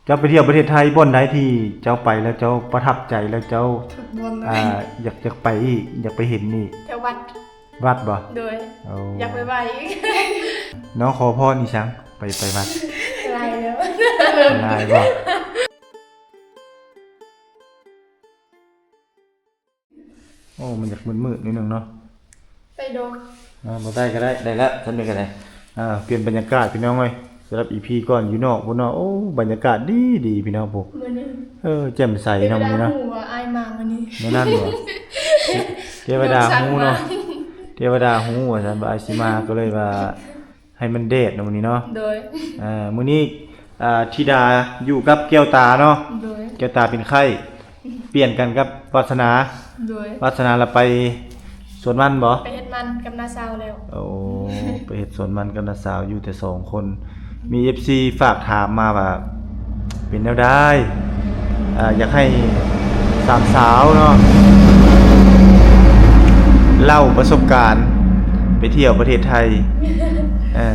ເຈົ້າໄປທ່ຽວປະເທດໄທ ບ່ອນໃດທີ່ເຈົ້າໄປແລ້ວເຈົ້າປະທັບໃຈ ແລ້ວເຈົ້າ ທຸກບ່ອນເລີຍ ອ່າ ຢາກ ຢາກໄປອີກ ຢາກໄປເຫັນອີກ? ແຖວວັດ ວັດບໍ່? ໂດຍ ໂອ້ ຢາກໄປໄຫວ້ອີກ. ນ້ອງຂໍພອນອີ່ຫຍັງ? ໄປ ໄປວັດ ຫຼາຍແລ້ວ ຫຼາຍບໍ່? ໂອ້ ມັນຢາກມືດໆ ໜ້ອຍໜຶ່ງເນາະ ໄປດອກ ອ່າ ບໍ່ໄດ້ກໍໄດ້ ໄດ້ແລ້ວ ຊ່ຳນີ້ກໍໄດ້. ອ່າ ປ່ຽນບັນຍາກາດພີ່ນ້ອງເອີຍ ສຳລັບອີພີກ່ອນ ຢູ່ນອກພຸ້ນເນາະ. ໂອ້ ບັນຍາກາດດີໆ ພີ່ນ້ອງ ໂອ້ ມື້ນີ້ ເອີ ແຈ່ມໃສເນາະມື້ນີ້ເນາະ. ເທວະດາຮູ້ວ່າອ້າຍມາມື້ນີ້ ແນວນັ້ນບໍ່? ເທວະດາຮູ້ເນາະ ເທວະດາຮູ້ວ່າຊັ້ນວ່າອ້າຍຊິມາ ກໍເລີຍວ່າ ໃຫ້ມັນແດດເນາະມື້ນີ້ເນາະ. ໂດຍ ອ່າ ມື້ນີ້ ອ່າ ທິດາຢູ່ກັບແກ້ວຕາເນາະ. ໂດຍ ແກ້ວຕາເປັນໄຂ້ ປ່ຽນກັນກັບວັດສະໜາ. ໂດຍ ວັດສະໜາລະໄປສວນມັນບໍ່? ໄປເຮັດມັນກັບນ້າສາວແລ້ວ. ໂອ້ ໄປເຮັດສວນມັນກັບນ້າສາວ ຢູ່ແຕ່ສອງຄົນ. ມີເອັຟຊີຝາກຖາມມາວ່າ ເປັນແນວໃດ ອ່າ ຢາກໃຫ້ສາມສາວເນາະ ເລົ່າປະສົບການໄປທ່ຽວປະເທດໄທ ເອີ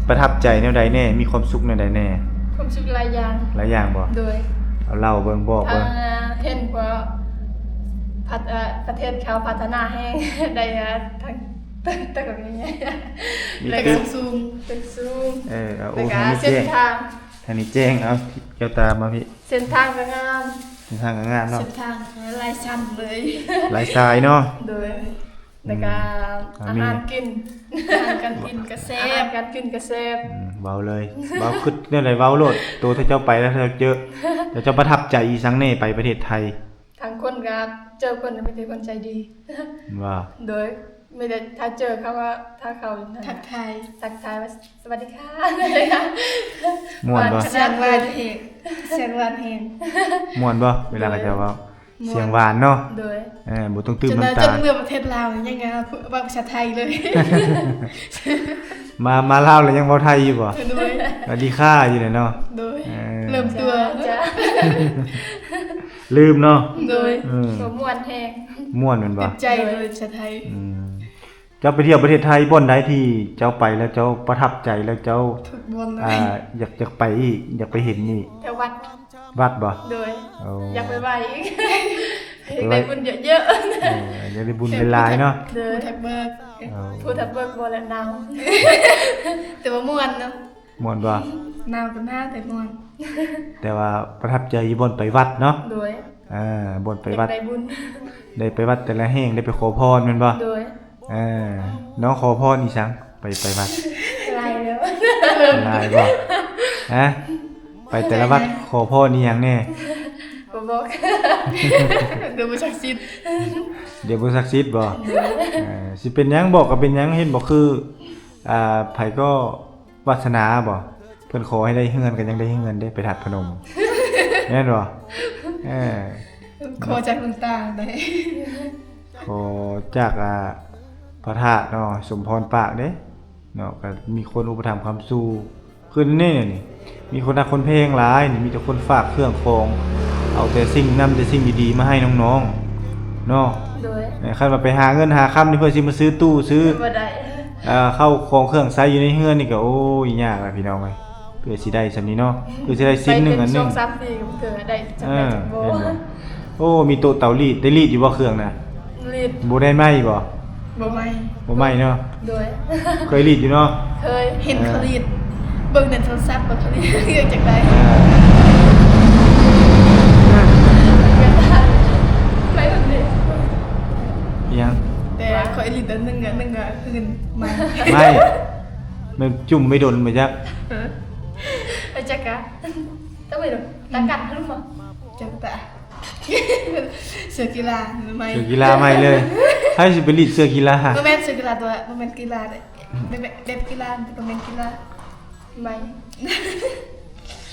ປະທັບໃຈແນວໃດແດ່ ມີຄວາມສຸກແນວໃດແດ່? ຄວາມສຸກຫຼາຍຢ່າງ. ຫຼາຍຢ່າງບໍ່? ໂດຍ ເອົາເລົ່າເບິ່ງ ບອກເບິ່ງ. ທັງເຫັນວ່າ ພັດ ເອີ ປະເທດເຂົາພັດທະນາແຮງ ໄດ້ ເອີ ທັງ ຕຶກ ຕຶກແບບນີ້ ມີຕຶກສູງໆ ຕຶກສູງ. ເອີ ເອົາ ໂອ້ ທາງນີ້ແຈ້ງ ເສັ້ນທາງ ທາງນີ້ແຈ້ງ. ເອົາ ແກ້ວຕາມາພີ້. ເສັ້ນທາງກໍງາມ ເສັ້ນທາງກໍງາມເນາະ ເສັ້ນທາງຫຼາຍຊັ້ນເລີຍ ຫຼາຍສາຍເນາະ. ໂດຍ ອືມ ແລ້ວກໍ ອາ ອາຫານກິນ ອາຫານການກິນກໍແຊບ ອາຫານການກິນກໍແຊບ. ອືມ ເວົ້າເລີຍ ເວົ້າ ຄຶດແນວໃດເວົ້າໂລດ. ໂຕທີ່ເຈົ້າໄປແລ້ວເຈົ້າເຈີ ແລ້ວເຈົ້າປະທັບໃຈອີ່ຫຍັງແດ່ ໄປປະເທດໄທ? ທາງຄົນກໍເຈີຄົນມີແຕ່ຄົນໃຈດີ. ວ່າ ໂດຍ ມີແຕ່ຖ້າເຈີເຂົາກໍ ຖ້າເຂົາ ທັກທາຍ ທັກທາຍວ່າ ສະຫວັດດີຄ່ະ. ມ່ວນບໍ່? ສຽງຫວານແຮງ ສຽງຫວານແຮງ. ມ່ວນບໍ່ ເວລາເຂົາເຈົ້າເວົ້າ? ມ່ວນ ສຽງຫວານເນາະ. ໂດຍ ເອີ ບໍ່ຕ້ອງຕື່ມນ້ຳຕາ. ຈົນເມືອປະເທດລາວຍັງເວົ້າພາສາໄທເລີຍ. ມາ ມາລາວແລ້ວຍັງເວົ້າໄທຢູ່ບໍ່? ໂດຍ ສະຫວັດດີຄ່ະຢູ່ເລີຍເນາະ. ໂດຍ ເອີ ເລີ່ມຕົວ ຈ້າ ລືມເນາະ. ໂດຍ ເອີ ກໍມ່ວນແຮງ ມ່ວນແມ່ນບໍ່? ຕິດໃຈເລີຍພາສາໄທ. ອືມ ເຈົ້າໄປທ່ຽວປະເທດໄທ ບ່ອນໃດທີ່ເຈົ້າໄປແລ້ວເຈົ້າປະທັບໃຈ ແລ້ວເຈົ້າ ທຸກບ່ອນເລີຍ ອ່າ ຢາກ ຢາກໄປອີກ ຢາກໄປເຫັນອີກ? ແຖວວັດ ວັດບໍ່? ໂດຍ ໂອ້ ຢາກໄປໄຫວ້ອີກ ຢາກໄດ້ບຸນເຍາະໆ. ເອີ ຢາກໄດ້ບຸນຫຼາຍໆເນາະ. ໂດຍ ພູທັບເບີກ ເອີ ພູທັບເບີກບໍ່ແລະ ໜາວ. ແຕ່ວ່າມ່ວນເນາະ. ມ່ວນບໍ່? ໜາວກໍໜາວ ແຕ່ມ່ວນ. ແຕ່ວ່າປະທັບໃຈຢູ່ບ່ອນໄປວັດເນາະ. ໂດຍ ເອີ ບ່ອນໄປວັດ ຢາກໄດ້ບຸນ ໄດ້ໄປວັດແຕ່ລະແຫ່ງ ໄດ້ໄປຂໍພອນແມ່ນບໍ່? ໂດຍ ເອີ ນ້ອງຂໍພອນອີ່ຫຍັງ? ໄປ ໄປວັດ ຫຼາຍແລ້ວ ຫຼາຍບໍ່? ຮະ ໄປແຕ່ລະວັດ ຂໍພອນອີ່ຫຍັງແດ່? ບໍ່ບອກ ດຽວບໍ່ສັກສິດ ດຽວບໍ່ສັກສິດບໍ່? ເອີ ຊິເປັນຫຍັງ? ບອກກໍເປັນຫຍັງ? ເຫັນບໍ່ຄື ອ່າ ໃຜກໍ ວາດສະໜາບໍ່? ເພິ່ນຂໍໃຫ້ໄດ້ເຮືອນກໍຍັງໄດ້ເຮືອນເດ້ ໄປທາດພະນົມ ແມ່ນບໍ່? ເອີ ຂໍຈາກຫຼວງຕາໄດ້ ຂໍຈາກ ອ່າ ພະທາດເນາະ ສົມພອນປາກເດ້ເນາະ ກໍມີຄົນອຸປະຖຳຄ້ຳຊູ. ຄືນີ້ນີ້ ມີຄົນຮັກຄົນແພງຫຼາຍນີ້ ມີແຕ່ຄົນຝາກເຄື່ອງຂອງ ເອົາແຕ່ສິ່ງ ນຳແຕ່ສິ່ງດີໆມາໃຫ້ນ້ອງໆເນາະ. ໂດຍ ເອີ ຄັນວ່າໄປຫາເງິນຫາຄຳນີ້ ເພື່ອຊິມາຊື້ຕູ້ຊື້ ບໍ່ໄດ້ ເອີ ເຂົ້າຂອງເຄື່ອງໃຊ້ຢູ່ໃນເຮືອນນີ້ກໍ ໂອ້ຍ ຍາກລະພີ່ນ້ອງເອີຍ ເພື່ອຊິໄດ້ສ່ຳນີ້ເນາະ ເພື່ອຊິໄດ້ສິ່ງໜຶ່ງອັນໜຶ່ງ ສອງສາມປີກໍບໍ່ເທື່ອໄດ້ ເອີ ເຫັນບໍ່? ໂອ້ ມີໂຕະເຕົາລີດ ໄດ້ລີດຢູ່ບໍ່ເຄື່ອງນະ? ລີດ ບໍ່ໄດ້ໄໝ້ບໍ່? ບໍ່ໄໝ້ ບໍ່ໄໝ້ເນາະ. ໂດຍ ເຄີຍລີດຢູ່ເນາະ? ເຄີຍ ເຫັນເຂົາລີດ ເອີ ເບິ່ງໃນໂທລະສັບວ່າເຂົາລີດ ເຮັດຈັ່ງໃດ? ເອີ ໄໝ້ແບບນີ້ ອີ່ຫຍັງ? ແຕ່ຂ້ອຍລີດອັນໜຶ່ງ ອັນໜຶ່ງກໍຄືໄໝ້ ໄໝ້ ແມ່ນຈຸ້ມໄປດົນບໍ່ຈັກ ເອີ ໄປຈັກກະ ຕ້ອງໄປດົນ ຕາກັດຫັ້ນບໍ່? ຈັກຕາ ເສື້ອກິລາໄໝ້ ເສື້ອກິລາໄໝ້ເລີຍ. ໃຜຊິໄປລີດເສື້ອກິລາ? ບໍ່ແມ່ນເສື້ອກິລາຕົວ ບໍ່ແມ່ນກິລາເດ້ ແບບ ແບບ ແບບກິລາ ແຕ່ບໍ່ແມ່ນກິລາ ໄໝ້.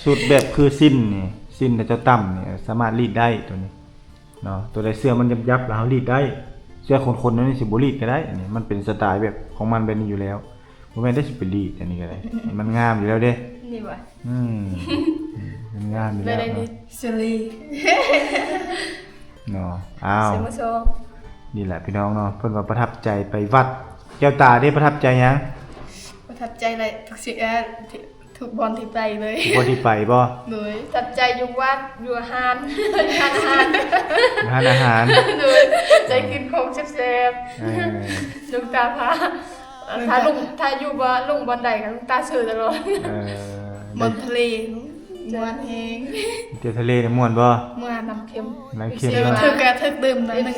ຊຸດແບບຄືສິ້ນນີ້ ສິ້ນທີ່ເຈົ້າຕ່ຳນີ້ ສາມາດລີດໄດ້ຕົວນີ້ເນາະ. ຕົວໃດເສື້ອມັນຫຍັບໆ ແລ້ວເຮົາລີດໄດ້ ເສື້ອຂົນໆ ແນວນີ້ຊິບໍ່ລີດກໍໄດ້. ອັນນີ້ມັນເປັນສະໄຕແບບຂອງມັນແບບນີ້ຢູ່ແລ້ວ. ບໍ່ແມ່ນໄດ້ຊິໄປລີດ ອັນນີ້ກໍໄດ້ ມັນງາມຢູ່ແລ້ວເດ້. ນີ້ຫວາ? ອືມ ມັນງາມຢູ່ແລ້ວເນາະ ເນາະ. ອ້າວ ນີ້ແຫຼະພີ່ນ້ອງເນາະ ເພິ່ນວ່າປະທັບໃຈໄປວັດ. ແກ້ວຕາເດ້ ປະທັບໃຈຫຍັງ? ປະທັບໃຈຫຼາຍ ທຸກສິ່ງ ເອີ ທຸກ ທຸກບ່ອນທີ່ໄປເລີຍ. ທຸກບ່ອນທີ່ໄປບໍ່? ໂດຍ. ຈັບໃຈຢູ່ວັດ, ຢູ່ຮ້ານ, ຮ້ານອາຫານ. ຮ້ານອາຫານ. ໂດຍ. ໄດ້ກິນຂອງແຊບໆ. ເອີ. ລຸງຕາພາ. ຖ້າລຸງ, ຖ້າຢູ່ບໍ່, ລຸງບ່ອນໃດກໍລຸງຕາເຊີຕະຫຼອດ. ເອີ. ບ່ອນທະເລ ມ່ວນແຮງ. ໄປທ່ຽວທະເລນີ້ມ່ວນບໍ່? ມ່ວນ. ນ້ຳເຄັມ. ນ້ຳເຄັມເນາະ. ຖືກກະຖືກດື່ມໜ້ອຍໜຶ່ງ.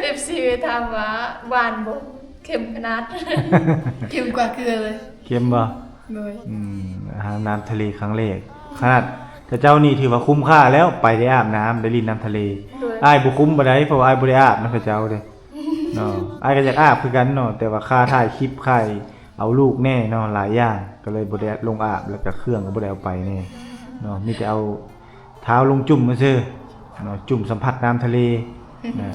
ເອັຟຊີ ຖາມວ່າຫວານບໍ່? ເຄັມຂະໜາດ. ເຄັມກວ່າເກືອເລີຍ. ເຄັມບໍ່? ໂດຍ. ອືມ ອາຫານນ້ຳທະເລຄັ້ງແລກ. ຂະໜາດຂະເຈົ້ານີ້ຖືວ່າຄຸ້ມຄ່າແລ້ວ, ໄປໄດ້ອາບນ້ຳ, ໄດ້ຫຼິ້ນນ້ຳທະເລ. ໂດຍ. ອ້າຍບໍ່ຄຸ້ມປານໃດ, ເພາະວ່າອ້າຍບໍ່ໄດ້ອາບນຳຂະເຈົ້າເດ້. ເນາະ ອ້າຍກໍຢາກອາບຄືກັນເນາະ, ແຕ່ວ່າຄ່າຖ່າຍຄລິບ, ຄ່າເອົາລູກແດ່ເນາະ, ຫຼາຍຢ່າງ, ກໍເລີຍບໍ່ໄດ້ລົງອາບ, ແລ້ວກໍເຄື່ອງກໍບໍ່ໄດ້ເອົາໄປແດ່ເນາະ, ມີແຕ່ເອົາເທົ້າລົງຈຸ່ມຊື່ໆເນາະ, ຈຸ່ມສຳຜັດນ້ຳທະເລນະ.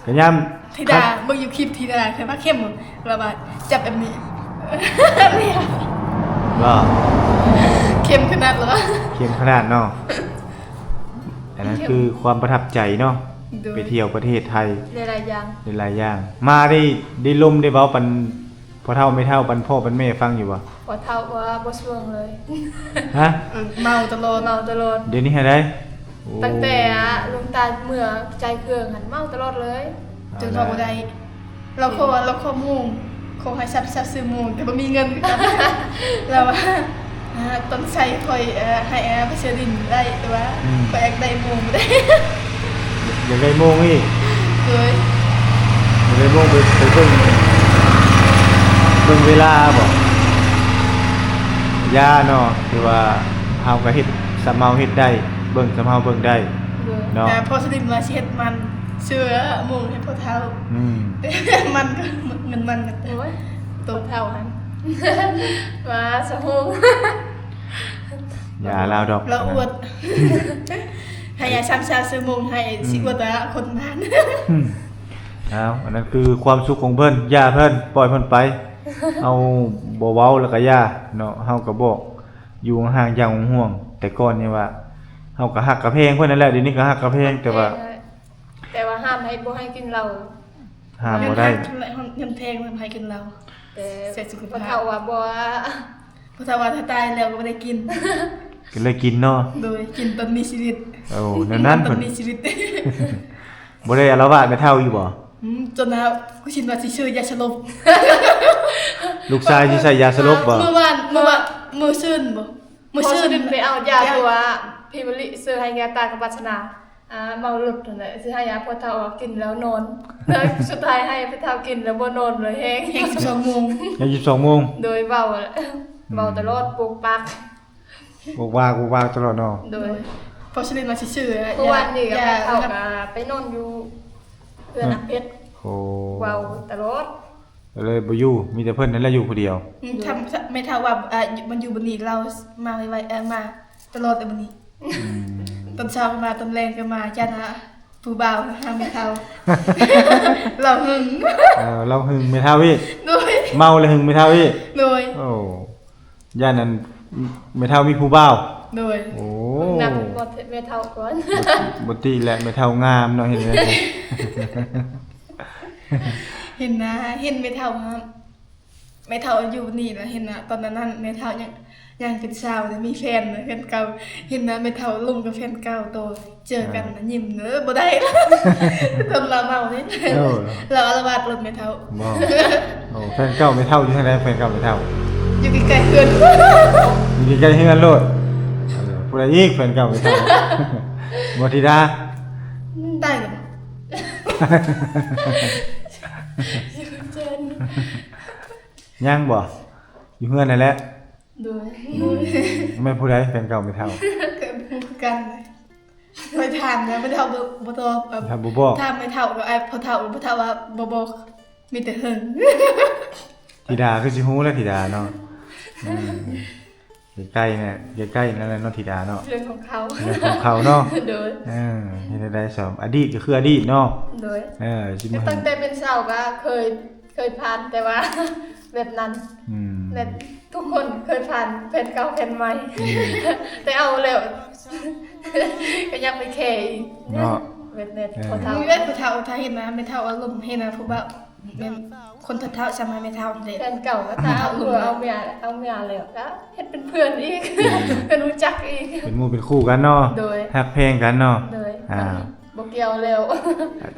ກໍຍາມທິດາ ເບິ່ງຢູ່ຄລິບທິດາ ເຄີຍວ່າເຄັມ ລາວວ່າຈັບແບບນີ້. ບໍ່? ເຄັມຂະໜາດ ລາວວ່າ ເຄັມຂະໜາດເນາະ. ອັນນັ້ນຄືຄວາມປະທັບໃຈເນາະ. ໂດຍ. ໄປທ່ຽວປະເທດໄທ ຫຼາຍໆຢ່າງ ຫຼາຍໆຢ່າງ. ມາໄດ້ ໄດ້ລົມໄດ້ເວົ້າປັນພໍ່ເຖົ້າແມ່ເຖົ້າ ປັນພໍ່ປັນແມ່ຟັງຢູ່ບໍ່? ພໍ່ເຖົ້າວ່າບໍ່ຊ່ວງເລີຍ. ຮະ? ເອີ ເມົາຕະຫຼອດ ເມົາຕະຫຼອດ. ດຽວນີ້ຫັ້ນໃດ? ໂອ້ ຕັ້ງແຕ່ລຸງຕາເມືອຈ່າຍເຄື່ອງຫັ້ນ ເມົາຕະຫຼອດເລີຍ. ເອົາ ຈົນເວົ້າບໍ່ໄດ້. ລາວຂໍ ລາວຂໍໂມງ ຂໍໃຫ້ຊັບ ຊັບຊື້ໂມງ ແຕ່ບໍ່ມີເງິນຄືກັນ. ລາວວ່າ ອາ ຕອນໃຊ້ຂ້ອຍ ເອີ ໃຫ້ ເອີ ໄປຊື້ດິນໄດ້ ແຕ່ວ່າ ອືມ ຂ້ອຍຢາກໄດ້ໂມງບໍ່ໄດ້. ຢາກໄດ້ໂມງອີກ? ໂດຍ. ຢາກໄດ້ໂມງໄປ ໄປເບິ່ງ ເບິ່ງເວລາບໍ? ຢ່າເນາະ ຄືວ່າເຮົາກໍເຮັດສ່ຳເຮົາເຮັດໄດ້ ເບິ່ງສ່ຳເຮົາເບິ່ງໄດ້. ໂດຍ. ເນາະ ແຕ່ພໍສະດິນວ່າຊິເຮັດມັນ ຊື້ໂມງໃຫ້ພໍ່ເຖົ້າ. ອືມ ມັນກໍ ເງິນມັນກໍ ໂອ້ຍ ໂຕເຖົ້າຫັ້ນ ວ່າສະໂຮງ ຢ່າລາວດອກ ລາວອວດ. ໃຫ້ຍາຍຊ້ຳຊາຊື້ໂມງໃຫ້ ອືມ ຊິອວດວ່າຄົນບ້ານ. ອືມ ເອົາ ອັນນັ້ນຄືຄວາມສຸກຂອງເພິ່ນ ຢ່າເພິ່ນ ປ່ອຍເພິ່ນໄປ. ເຮົາບໍ່ເວົ້າແລ້ວກໍຢ່າເນາະ ເຮົາກໍບອກຢູ່ຫ່າງໆ ຢ່າຫ່ວງໆ. ແຕ່ກ່ອນນີ້ວ່າ ເຮົາກໍຮັກກໍແພງເພິ່ນນັ້ນແຫຼະ ດຽວນີ້ກໍຮັກກໍແພງ ແຕ່ວ່າ ແຕ່ວ່າຫ້າມໃຫ້ ບໍ່ໃຫ້ກິນເຫຼົ້າ ຫ້າມບໍ່ໄດ້ ຫ້າມແທງ ຫ້າມໃຫ້ກິນເຫຼົ້າ ແຕ່ໃສ່ສຸຂະພາບ. ພໍ່ເຖົ້າວ່າບໍ່ ພໍ່ເຖົ້າວ່າຖ້າຕາຍແລ້ວກໍບໍ່ໄດ້ກິນ ກໍເລີຍກິນເນາະ. ໂດຍ ກິນຕອນມີຊີວິດ. ໂອ້ ແນວນັ້ນ ຕອນມີຊີວິດ. ບໍ່ໄດ້ອາລະວາດແມ່ເຖົ້າຢູ່ບໍ່? ອືມ ຈົນວ່າ ກູຊິວ່າຊິຊື້ຢາສະຫຼົບ. ລູກຊາຍຊິໃສ່ຢາສະຫຼົບບໍ່? ມື້ວານ ມື້ວານ ມື້ຊືນບໍ່? ມື້ຊືນໄປເອົາຢາ ເພາະວ່າພີ່ມະລິຊື້ໃຫ້ຍາຕາກັບວັດສະໜາ ອ່າ ເມົາລົດຫັ້ນແຫຼະ ຊິໃຫ້ຍາພໍ່ເຖົ້າກິນແລ້ວນອນ ແລ້ວສຸດທ້າຍໃຫ້ພໍ່ເຖົ້າກິນແລ້ວບໍ່ນອນເລີຍ ແຮງ ແຮງສິບສອງໂມງ ແຮງສິບສອງໂມງ. ໂດຍ ເວົ້າ ອືມ ເວົ້າຕະຫຼອດ ປົກປັກ ປົກວາກ ປົກວາກຕະຫຼອດເນາະ. ໂດຍ ໂດຍ ເພາະສະນິດວ່າຊິຊື້ ເມື່ອວານນີ້ກໍ ຍາ ແມ່ເຖົ້າກໍໄປນອນຢູ່ເຮືອນອາເພັດ. ໂອ້ ເວົ້າຕະຫຼອດ ກໍເລີຍບໍ່ຢູ່ ມີແຕ່ເພິ່ນນັ້ນແຫຼະຢູ່ຜູ້ດຽວ. ອືມ ໂດຍ ທຳ ແມ່ເຖົ້າວ່າ ເອີ ມັນຢູ່ບ່ອນນີ້ ລາວມາໄວໆ ເອີ ມາຕະຫຼອດແຕ່ມື້ນີ້. ອືມ ຕອນເຊົ້າກໍມາ ຕອນແລງກໍມາ ຢ້ານວ່າຜູ້ບ່າວຫາແມ່ເຖົ້າ ລາວຫຶງ. ເອີ ລາວຫຶງແມ່ເຖົ້າອີກ. ໂດຍ ເມົາແລ້ວຫຶງແມ່ເຖົ້າອີກ. ໂດຍ ໂອ້ ຢ້ານນັ້ນແມ່ເຖົ້າມີຜູ້ບ່າວ. ໂດຍ ໂອ້ ເບິ່ງໜ້າແມ່ເຖົ້າກ່ອນ. ບໍ່ຕິແຫຼະ ແມ່ເຖົ້າງາມເນາະ ເຫັນແລ້ວ ເຫັນໜ້າ ເຫັນແມ່ເຖົ້າ ແມ່ເຖົ້າຢູ່ນີ້ນະ ເຫັນນະ ຕອນນັ້ນແມ່ເຖົ້າຍັງ ຍັງເປັນສາວ ແຕ່ມີແຟນ ແຟນເກົ່າ ເຫັນໜ້າແມ່ເຖົ້າລົມກັບແຟນເກົ່າ ໂຕເຈີກັນ ອ່າ ຍິ້ມເດີ ບໍ່ໄດ້ ຕອນລາວເມົານີ້. ເອີ ລາວອາລະວາດລົດແມ່ເຖົ້າ. ບໍ່ ໂອ້ ແຟນເກົ່າແມ່ເຖົ້າຢູ່ທາງໃດ? ແຟນເກົ່າແມ່ເຖົ້າ ຢູ່ໃກ້ໆເຮືອນ ຢູ່ໃກ້ໆເຮືອນໂລດ. ເອີ ຜູ້ໃດອີກແຟນເກົ່າແມ່ເຖົ້າ? ບໍ່ ທິດາ ໄດ້ ຍັງບໍ່? ຢູ່ເຮືອນນັ້ນແຫຼະ. ໂດຍ ອືມ ແມ່ນຜູ້ໃດແຟນເກົ່າແມ່ເຖົ້າ? ກໍບໍ່ຮູ້ຄືກັນ ຂ້ອຍຖາມແລ້ວແມ່ເຖົ້າບໍ່ ບໍ່ຕອບ ແມ່ເຖົ້າບໍ່ບອກ ຖາມແມ່ເຖົ້າກໍອ້າຍພໍ່ເຖົ້າ ແມ່ເຖົ້າວ່າບໍ່ບອກ ມີແຕ່ເຫິງ. ທິດາຄືຊິຮູ້ແຫຼະ ທິດາເນາະ. ອືມ ໃກ້ໆ ນີ້ ໃກ້ໆ ນັ້ນແຫຼະເນາະ ທິດາເນາະ ເລື່ອງຂອງເຂົາ ເລື່ອງຂອງເຂົາເນາະ. ໂດຍ ເອີ ເຮັດແນວໃດຊະ ອະດີດກໍຄືອະດີດເນາະ. ໂດຍ ເອີ ຊິ ກໍຕັ້ງແຕ່ເປັນສາວກໍເຄີຍ ເຄີຍຜ່ານ ແຕ່ວ່າແບບນັ້ນ ອືມ ແບບທຸກຄົນເຄີຍຜ່ານແຟນເກົ່າແຟນໃໝ່ ອືມ ແຕ່ເອົາແລ້ວກໍຢາກໄປແຄ່ອີກເນາະ ແບບນັ້ນ. ເອີ ພໍ່ເຖົ້າ ເອີ ຜູ້ເຖົ້າ ຖ້າເຫັນໜ້າແມ່ເຖົ້າອາລົມ ເຫັນໜ້າຜູ້ບ່າວ ແມ່ນຄົນເຖົ້າໆ ສ່ຳແມ່ເຖົ້ານີ້ແຫຼະ ແຟນເກົ່າກໍຖ້າເອົາເມຍ ເອົາເມຍແລ້ວກໍເຮັດເປັນເພື່ອນອີກ ເປັນຮູ້ຈັກອີກ ເປັນໝູ່ເປັນຄູ່ກັນເນາະ ໂດຍ ຮັກແພງກັນເນາະ ໂດຍ ອ່າ ບໍ່ກ່ຽວແລ້ວ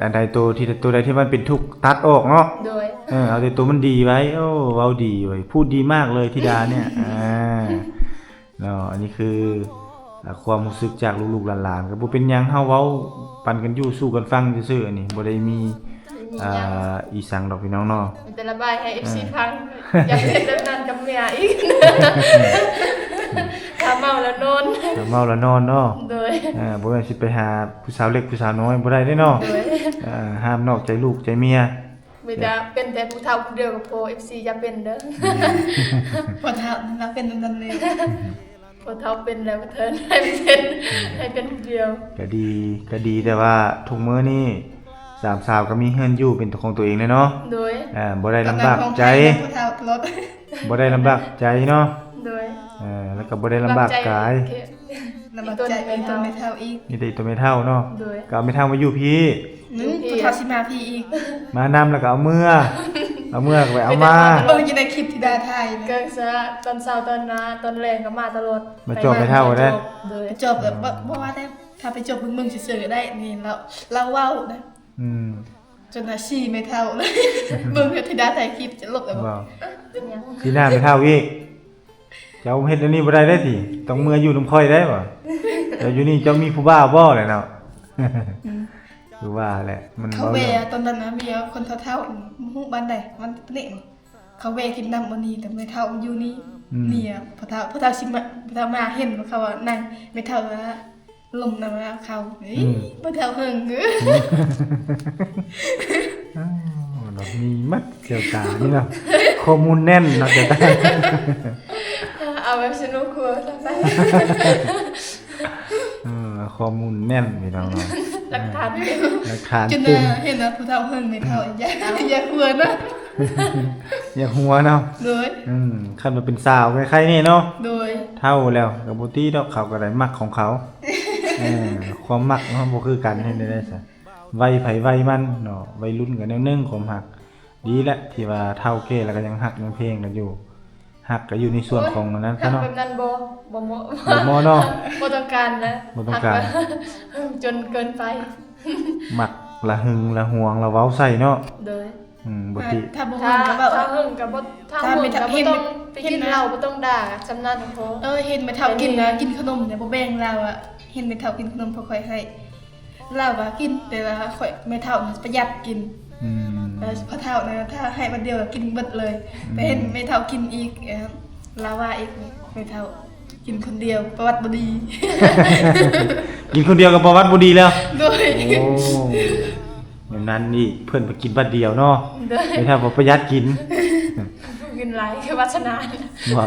ອັນໃດໂຕທີ່ ໂຕໃດທີ່ມັນເປັນທຸກຕັດອອກເນາະ ໂດຍ ເອີ ເອົາແຕ່ໂຕມັນດີໄວ້ ໂອ້ ເວົ້າດີເວີຍ ພູດດີມາກເລີຍທິດາເນຍ ອ່າ ເນາະ ອັນນີ້ຄື ອ່າ ຄວາມຮູ້ສຶກຈາກລູກໆຫຼານໆ ກໍບໍ່ເປັນຫຍັງ ເຮົາເວົ້າປັນກັນຢູ່ສູ່ກັນຟັງຊື່ໆ ອັນນີ້ບໍ່ໄດ້ມີ ບໍ່ໄດ້ມີຫຍັງ ອ່າ ອີ່ສັງດອກພີ່ນ້ອງເນາະ ມີແຕ່ລະບາຍໃຫ້ເອັຟຊີ ອ່າ ຟັງ ຢາກເຮັດແບບນັ້ນກັບເມຍອີກ ຖ້າເມົາແລ້ວນອນ ຖ້າເມົາແລ້ວນອນເນາະ ໂດຍ ອ່າ ບໍ່ແມ່ນຊິໄປຫາຜູ້ສາວເລັກຜູ້ສາວນ້ອຍບໍ່ໄດ້ເດ້ເນາະ ໂດຍ ອ່າ ຫ້າມນອກໃຈລູກໃຈເມຍ ມີແຕ່ເປັນແຕ່ຜູ້ເຖົ້າຜູ້ດຽວກໍພໍ ເອັຟຊີ ຢ່າເປັນເດີ ອືມ ພໍ່ເຖົ້າລາວເປັນແບບນັ້ນເລີຍ ພໍ່ເຖົ້າເປັນແລ້ວກໍເທີນໃຫ້ເປັນ ໃຫ້ເປັນຜູ້ດຽວ ກໍດີ ກໍດີ ແຕ່ວ່າທຸກມື້ນີ້ສາມສາວກໍມີເຮືອນຢູ່ເປັນຂອງຕົວເອງແລ້ວເນາະ ໂດຍ ອ່າ ບໍ່ໄດ້ລຳບາກໃຈ ຕອນນັ້ນຮ້ອງໄຫ້ນຳຜູ້ເຖົ້າຕະຫຼອດ ບໍ່ໄດ້ລຳບາກໃຈເນາະ ໂດຍ ເອີ ແລ້ວກໍບໍ່ໄດ້ລຳບາກກາຍ ລຳບາກໃຈ ອີ່ຕົນແມ່ເຖົ້າອີກ ມີແຕ່ອີ່ຕົນແມ່ເຖົ້າເນາະ ໂດຍ ກໍເອົາແມ່ເຖົ້າມາຢູ່ພີ້ ອືມ ຢູ່ພີ້ ຜູ້ເຖົ້າຊິມາພີ້ອີກ ມານຳແລ້ວກໍເອົາເມືອ ເອົາເມືອກໍໄປເອົາມາ ເບິ່ງຢູ່ໃນຄລິບທີ່ດາຖ່າຍ ກໍສະຕອນເຊົ້າຕອນນາຕອນແລງກໍມາຕະຫຼອດ ມາຈອບແມ່ເຖົ້າໄດ້ ໂດຍ ຈອບແບບ ບໍ່ ບໍ່ວ່າແຕ່ ຖ້າໄປຈອບເບິ່ງໆຊື່ໆກໍໄດ້ ນີ້ລາວ ລາວເວົ້ານະ ອືມ ຈົນວ່າຊີ້ແມ່ເຖົ້າ ເບິ່ງເທື່ອທິດາຖ່າຍຄລິບຈະລົບແລ້ວບໍ່ ຊີ້ໜ້າແມ່ເຖົ້າອີກ ເຈົ້າເຮັດແນວນີ້ບໍ່ໄດ້ເດ້ຕິ ຕ້ອງເມືອຢູ່ນຳຂ້ອຍໄດ້ບໍ່ ເຈົ້າຢູ່ນີ້ເຈົ້າມີຜູ້ບ່າວບໍ່ແຫຼະເນາະ ອືມ ຄືວ່າແຫຼະ ມັນ ເຂົາແວ່ ເວົ້າເລື່ອງ ຕອນນັ້ນນະ ເມຍຄົນເຖົ້າໆ ບໍ່ຮູ້ບ້ານໃດ ບ້ານນີ້ ເຂົາແວ່ກິນນ້ຳມື້ນີ້ ແຕ່ແມ່ເຖົ້າຢູ່ນີ້ ອືມ ເມຍ ພໍ່ເຖົ້າ ພໍ່ເຖົ້າຊິມາ ພໍ່ເຖົ້າມາເຫັນເຂົາວ່ານັ່ງ ແມ່ເຖົ້າວ່າລົມນຳວ່າເຂົາ ເອີຍ ອືມ ພໍ່ເຖົ້າເຫິງ ອ້າວ ເນາະ ມີໝົດແກ້ວຕານີ້ເນາະ ຂໍ້ມູນແໜ້ນເນາະແກ້ວຕາ ເອົາແບບສະໜຸກຫົວຊັ້ນ ເອີ ຂໍ້ມູນແໜ້ນພີ່ນ້ອງເນາະ ຫຼັກຖານເຕັມ ຫຼັກຖານເຕັມ ຈົນວ່າເຫັນວ່າຜູ້ເຖົ້າເຫິງແມ່ເຖົ້າ ຢ່າ ຢ່າຫົວເນາະ ຢ່າຫົວເນາະ ໂດຍ ອືມ ຄັນວ່າເປັນສາວໄຄໆແດ່ເນາະ ໂດຍ ເຖົ້າແລ້ວກໍບໍ່ຕິດອກ ເຂົາກໍໄດ້ມັກຂອງເຂົາ ເອີ ຄວາມມັກເຮົາບໍ່ຄືກັນ ເຮັດແນວໃດຊະ ໄວໃຜໄວມັນເນາະ ໄວລຸ້ນກໍແນວໜຶ່ງ ຄວາມຮັກ ດີແຫຼະທີ່ວ່າເຖົ້າແກ່ແລ້ວກໍຍັງຮັກຍັງແພງກັນຢູ່ ຮັກກໍຢູ່ໃນສ່ວນຂອງອັນນັ້ນຊະເນາະ ໂອ້ຍ ຮັກແບບນັ້ນບໍ່ ບໍ່ເໝາະ ບໍ່ເໝາະເນາະ ບໍ່ຕ້ອງການນະ ບໍ່ຕ້ອງການ ຮັກແບບຈົນເກີນໄປ ມັກລະຫຶງລະຫວງລະເວົ້າໃສ່ເນາະ ໂດຍ ອືມ ບໍ່ຕິ ຖ້າ ຖ້າບໍ່ຫຶງກໍເວົ້າ ຖ້າຫຶງກໍບໍ່ ຖ້າ ຖ້າບໍ່ຫຶງກໍບໍ່ຕ້ອງໄປກິນເຫຼົ້າ ບໍ່ຕ້ອງດ່າ ສ່ຳນັ້ນກໍພໍ ເອີ ເຫັນແມ່ເຖົ້າກິນນະ ກິນຂະໜົມນະ ບໍ່ແບ່ງລາວອະ ເຫັນແມ່ເຖົ້າກິນຂະໜົມ ພໍຄ່ອຍໃຫ້ ລາວວ່າກິນ ແຕ່ວ່າຂ້ອຍ ແມ່ເຖົ້ານະປະຢັດກິນ ອືມ ແລ້ວພໍ່ເຖົ້ານະ ຖ້າໃຫ້ບາດດຽວກໍກິນເບິດເລີຍ ອືມ ແຕ່ເຫັນແມ່ເຖົ້າກິນອີກ ເອີ ລາວວ່າອີກ ແມ່ເຖົ້າກິນຄົນດຽວປະຫວັດບໍ່ດີ ກິນຄົນດຽວກໍປະຫວັດບໍ່ດີແລ້ວ ໂດຍ ໂອ້ ແນວນັ້ນອີກ ເພິ່ນໄປກິນບາດດຽວເນາະ ໂດຍ ແມ່ເຖົ້າບໍ່ປະຢັດກິນ ກິນຫຼາຍຄືວາສະໜາ ວ່າ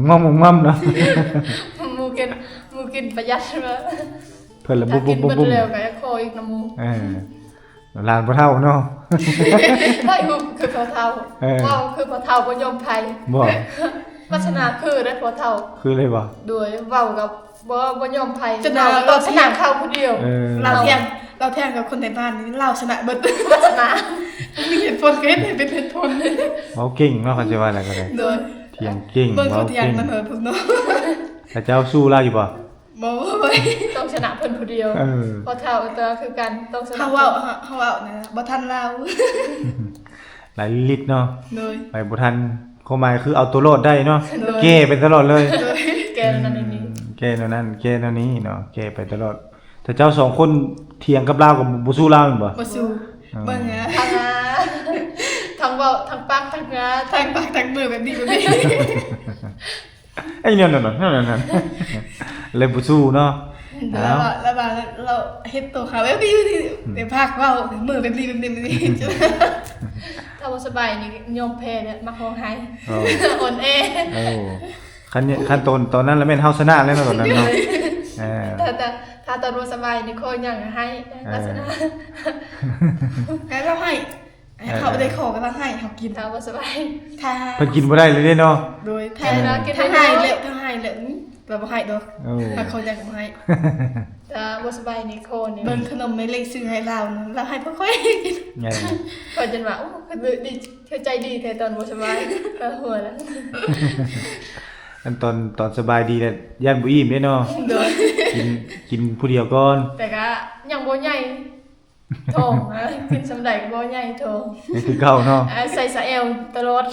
ງອມໆໆເນາະ ໝູ່ກິນ ໝູ່ກິນປະຢັດ ເພິ່ນລະບຸບໆໆ ແລ້ວກໍຂໍອີກນຳໝູ່ ເອີ ຫຼານບໍ່ເຖົ້າເນາະ ໄດ້ຮູບຄືພໍ່ເຖົ້າ ເອີ ເວົ້າຄືພໍ່ເຖົ້າບໍ່ຍອມໃຜ ບໍ່ ວາສະໜາຄືໄດ້ພໍ່ເຖົ້າ ຄືເລີຍບໍ່ ໂດຍ ເວົ້າກັບບໍ່ ບໍ່ຍອມໃຜ ຈະເວົ້າກັບວາສະໜາເຂົາຜູ້ດຽວ ເອີ ລາວຖຽງ ລາວຖຽງກັບຄົນໃນບ້ານນີ້ ລາວຊະນະເບິດ ວາສະໜາ ມີເຫດຜົນກໍເຮັດໃຫ້ເປັນເຫດຜົນ ເວົ້າເກັ່ງເນາະ ເຂົາຊິວ່າແລ້ວກໍໄດ້ ໂດຍ ຖຽງເກັ່ງ ເວົ້າເກັ່ງ ເຂົາເຈົ້າສູ້ລາວຢູ່ບໍ່? ບໍ່ ຕ້ອງຊະນະເພິ່ນຜູ້ດຽວ ເອີ ພໍ່ເຖົ້າກໍຄືກັນ ຕ້ອງຊະນະ ເຮົາເວົ້າ ເຮົາເວົ້ານະ ບໍ່ທັນລາວ ຫຼາຍລິດເນາະ ໂດຍ ໄປບໍ່ທັນ ຄວາມໝາຍຄືເອົາຕົວລອດໄດ້ເນາະ ໂດຍ ແກ້ໄປຕະຫຼອດເລີຍ ໂດຍ ແກ້ນັ້ນນີ້ ອືມ ແກ້ແນວນັ້ນ ແກ້ແນວນີ້ເນາະ ແກ້ໄປຕະຫຼອດ ຖ້າເຈົ້າສອງຄົນຖຽງກັບລາວກໍບໍ່ສູ້ລາວແມ່ນບໍ່? ບໍ່ສູ້ ອືມ ເບິ່ງ ທັງ ທັງເວົ້າ ທັງປາກ ທັງງາ ທັງປາກ ທັງມືແບບນີ້ ແບບນີ້ ໄອ້ແນວນັ້ນ ແນວນັ້ນ ແລ້ວບໍ່ສູ້ເນາະ ແລ້ວວ່າ ແລ້ວວ່າລາວເຮັດໂຕຂາວແບບນີ້ ອືມ ແຕ່ພາກເວົ້າ ມືແບບນີ້ ແບບນີ້ ແບບນີ້ ຖ້າບໍ່ສະບາຍນີ້ຍອມແພ້ແລ້ວ ມັກຮ້ອງໄຫ້ ອໍ ອ່ອນແອ ໂອ້ ຄັນ ຄັນຕອນ ຕອນນັ້ນລະແມ່ນເຮົາຊະນະແລ້ວເນາະ ຕອນນັ້ນເນາະ ເອີ ຖ້າ ຖ້າ ຖ້າຕອນບໍ່ສະບາຍນີ້ຂໍຫຍັງໃຫ້ ເອີ ລັກສະນະ ໃຫ້ລາວໃຫ້ ເອີ ເຮົາໄດ້ຂໍກໍລາວໃຫ້ເຮົາກິນ ຖ້າບໍ່ສະບາຍ ຖ້າ ເພິ່ນກິນບໍ່ໄດ້ເລີຍເດ້ເນາະ ໂດຍ ຖ້າ ຖ້າໃຫ້ແລ້ວ ຖ້າໃຫ້ແລ້ວ ອືມ ລາວບໍ່ໃຫ້ດອກ. ໂອ້ ຖ້າເຂົາຢາກບໍ່ໃຫ້. ຖ້າບໍ່ສະບາຍນີ້ຂໍນີ້ ເບິ່ງຂະໜົມແມ່ເລັກຊື້ໃຫ້ລາວນັ້ນ ລາວໃຫ້ພວກຂ້ອຍກິນ. ເອີ ຂ້ອຍຈົນວ່າ ໂອ້ ຄືດີ ເຂົາໃຈດີແທ້ຕອນບໍ່ສະບາຍ. ລາວຫົວລະ ອັນຕອນ ຕອນສະບາຍດີລະຢ້ານບໍ່ອີ່ມເດ້ເນາະ. ໂດຍ ກິນ ກິນຜູ້ດຽວກ່ອນ ແຕ່ກະຍັງບໍ່ໃຫຍ່. ທ້ອງ ເອີ ຂຶ້ນສ່ຳໃດກໍບໍ່ໃຫຍ່ທ້ອງ ຍັງຄືເກົ່າເນາະ. ເອີ ໃສ່ສະແອວຕະຫຼອດ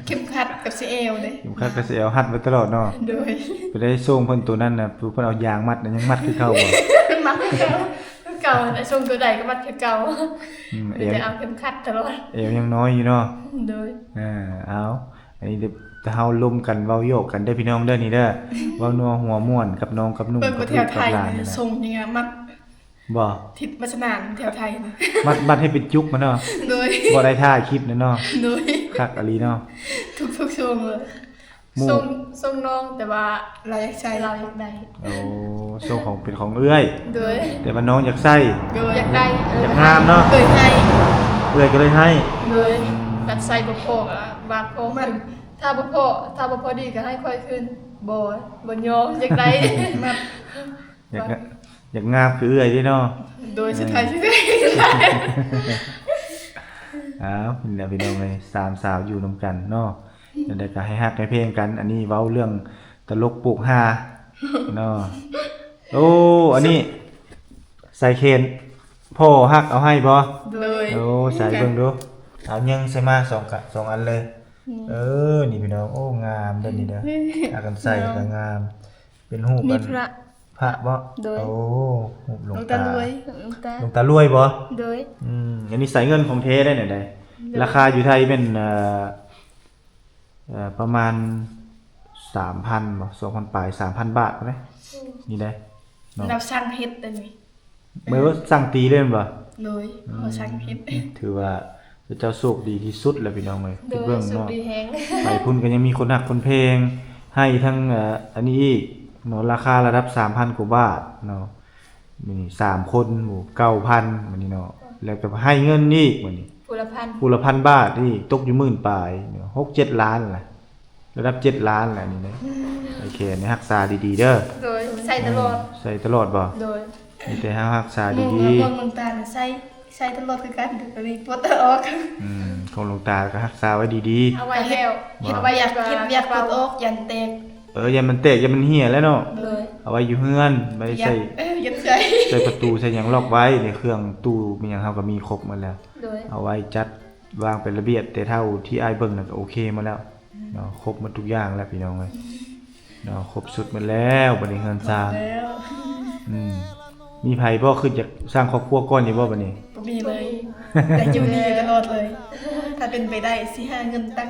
ເຂັມຂັດກັບສະແອວເດ້. ເຂັມຂັດກັບສະແອວຮັດໄວ້ຕະຫຼອດເນາະ. ໂດຍ ໄປໄດ້ສົ່ງເພິ່ນໂຕນັ້ນນະ ເພິ່ນເອົາຢາງມັດນະ ຍັງມັດຄືເກົ່າບໍ່? ມັດຄືເກົ່າ ຄືເກົ່າ ສົ່ງໂຕໃດກໍມັດຄືເກົ່າ. ອືມ ມີແຕ່ເອົາເຂັມຂັດຕະຫຼອດ ແອວຍັງນ້ອຍຢູ່ເນາະ. ໂດຍ ເອີ ເອົາ ອັນນີ້ເຮົາລົມກັນເວົ້າຢອກກັນເດີພີ່ນ້ອງເດີ ນີ້ເດີ ເວົ້ານົວຫົວມ່ວນກັບນ້ອງກັບໜຸ່ມ ເບິ່ງປະເທດໄທ ກັບລູກກັບຫຼານນີ້ນະ ສົ່ງນີ້ມັດ ບໍ່ ທິດວັດສະໜານແຖວໄທນະ ມັດ ມັດໃຫ້ເປັນຈຸກມັນເນາະ. ໂດຍ ບໍ່ໄດ້ຖ່າຍຄລິບນະເນາະ. ໂດຍ ຄັກອີ່ຫຼີເນາະ ທຸກໆຊ່ວງເລີຍ. ໝູ່ ສົ່ງ ສົ່ງນ້ອງ ແຕ່ວ່າລາວຢາກໃສ່ ລາວຢາກໄດ້. ໂອ້ ສົ່ງຂອງ ເປັນຂອງເອື້ອຍ. ໂດຍ ແຕ່ວ່ານ້ອງຢາກໃສ່. ໂດຍ ຢາກໄດ້ ເອີ ຢາກງາມເນາະ. ເອື້ອຍໃຫ້ ເອື້ອຍກໍເລີຍໃຫ້. ໂດຍ ອືມ ຄັນໃສ່ບໍ່ພໍກໍວ່າຂໍຄືນ ຖ້າບໍ່ພໍ ຖ້າບໍ່ພໍດີກໍໃຫ້ຂ້ອຍຄືນ. ບໍ່ ບໍ່ຍອມ ຢາກໄດ້ ມັດ ຢາກ ຢາກງາມຄືເອື້ອຍເດ້ເນາະ. ໂດຍ ເອີ ສຸດທ້າຍຊິໄດ້. ອ້າວ ນີ້ແຫຼະພີ່ນ້ອງເອີຍ ສາມສາວຢູ່ນຳກັນເນາະ ຈັ່ງໃດກໍໃຫ້ຮັກໃຫ້ແພງກັນ. ອັນນີ້ເວົ້າເລື່ອງຕະຫຼົກໂປກຮາເນາະ. ໂອ້ ອັນນີ້ສາຍແຂນພໍ່ຮັກເອົາໃຫ້ບໍ່? ໂດຍ ໂອ້ ໃສ່ເບິ່ງດູ ເອົາຍິງໃສ່ມາສອງກະ ສອງອັນເລີຍ. ອືມ ເອີ ນີ້ພີ່ນ້ອງ ໂອ້ ງາມເດີນີ້ເດີ ພາກັນໃສ່ກໍງາມ ເປັນຮູບ ມີພະ ພະບໍ? ໂດຍ ໂອ້ ຮູບຫຼວງຕາ ຫຼວງຕາລວຍ ຫຼວງຕາ ຫຼວງຕາລວຍບໍ? ໂດຍ ອືມ ອັນນີ້ສາຍເງິນຂອງແທ້ໄດ໋ນີ້ໄດ໋. ໂດຍ ລາຄາຢູ່ໄທແມ່ນ ເອີ ເອີ ປະມານສາມພັນບໍ ສອງພັນປາຍ ສາມພັນບາດໄດ໋. ອືມ ນີ້ໄດ໋ເນາະ ລາວສັ່ງເຮັດໄດ໋ນີ້. ແມ່ນວ່າສັ່ງຕີເລີຍແມ່ນບໍ່? ໂດຍ ອືມ ເຂົາສັ່ງເຮັດ. ຖືວ່າເຈົ້າໂຊກດີທີ່ສຸດແລ້ວພີ່ນ້ອງເອີຍ. ໂດຍ ຄິດເບິ່ງເນາະ ໂຊກດີແຮງ ໄປພຸ້ນກໍຍັງມີຄົນຮັກຄົນແພງ ໃຫ້ທັງ ເອີ ອັນນີ້ອີກເນາະ ລາຄາລະດັບສາມພັນກວ່າບາດເນາະ. ມີສາມຄົນ ໂອ້ ເກົ້າພັນບາດນີ້ເນາະ ແລ້ວກໍໃຫ້ເງິນອີກບາດນີ້ ຜູ້ລະພັນ ຜູ້ລະພັນບາດນີ້ ຕົກຢູ່ໝື່ນປາຍ ຫົກເຈັດລ້ານລະ ລະດັບເຈັດລ້ານແຫຼະນີ້ນະ. ອືມ ໂອເຄ ອັນນີ້ຮັກສາດີໆເດີ. ໂດຍ ໃສ່ຕະຫຼອດ ເອີ ໃສ່ຕະຫຼອດບໍ່? ໂດຍ ມີແຕ່ເຮົາຮັກສາດີໆ. ເບິ່ງເບິ່ງຕາໃສ່ ໃສ່ຕະຫຼອດຄືກັນ ກໍໄດ້ປົດອອກ. ອືມ ຂອງຫຼວງຕາກໍຮັກສາໄວ້ດີໆ ເອົາໄວ້ແລ້ວ ເຮັດວຽກ ເຮັດວຽກປົດອອກ ຢ້ານແຕກ. ເອີ ຢ້ານມັນແຕກ ຢ້ານມັນເຫ່ຍແຫຼະເນາະ. ໂດຍ ເອົາໄວ້ຢູ່ເຮືອນ ໄວ້ໃສ່ ເອີ ຢ້ານໃສ່ ໃສ່ປະຕູໃສ່ຫຍັງລັອກໄວ້ ໃນເຄື່ອງຕູ້ມີຫຍັງເຮົາກໍມີຄົບໝົດແລ້ວ. ໂດຍ ເອົາໄວ້ຈັດວາງເປັນລະບຽບ ແຕ່ເທົ່າທີ່ອ້າຍເບິ່ງນັ້ນກໍໂອເຄໝົດແລ້ວເນາະ. ຄົບໝົດທຸກຢ່າງແລ້ວພີ່ນ້ອງເອີຍເນາະ ຄົບຊຸດໝົດແລ້ວ ບັດນີ້ເຮືອນຊານ. ອືມ ມີໃຜບໍ່ຄິດຢາກສ້າງຄອບຄົວກ່ອນຢູ່ບໍ່ບັດນີ້? ບໍ່ມີເລີຍ ຢາກຢູ່ນີ້ຕະຫຼອດເລີຍ. ຖ້າເປັນໄປໄດ້ຊິຫາເງິນຕັ້ງ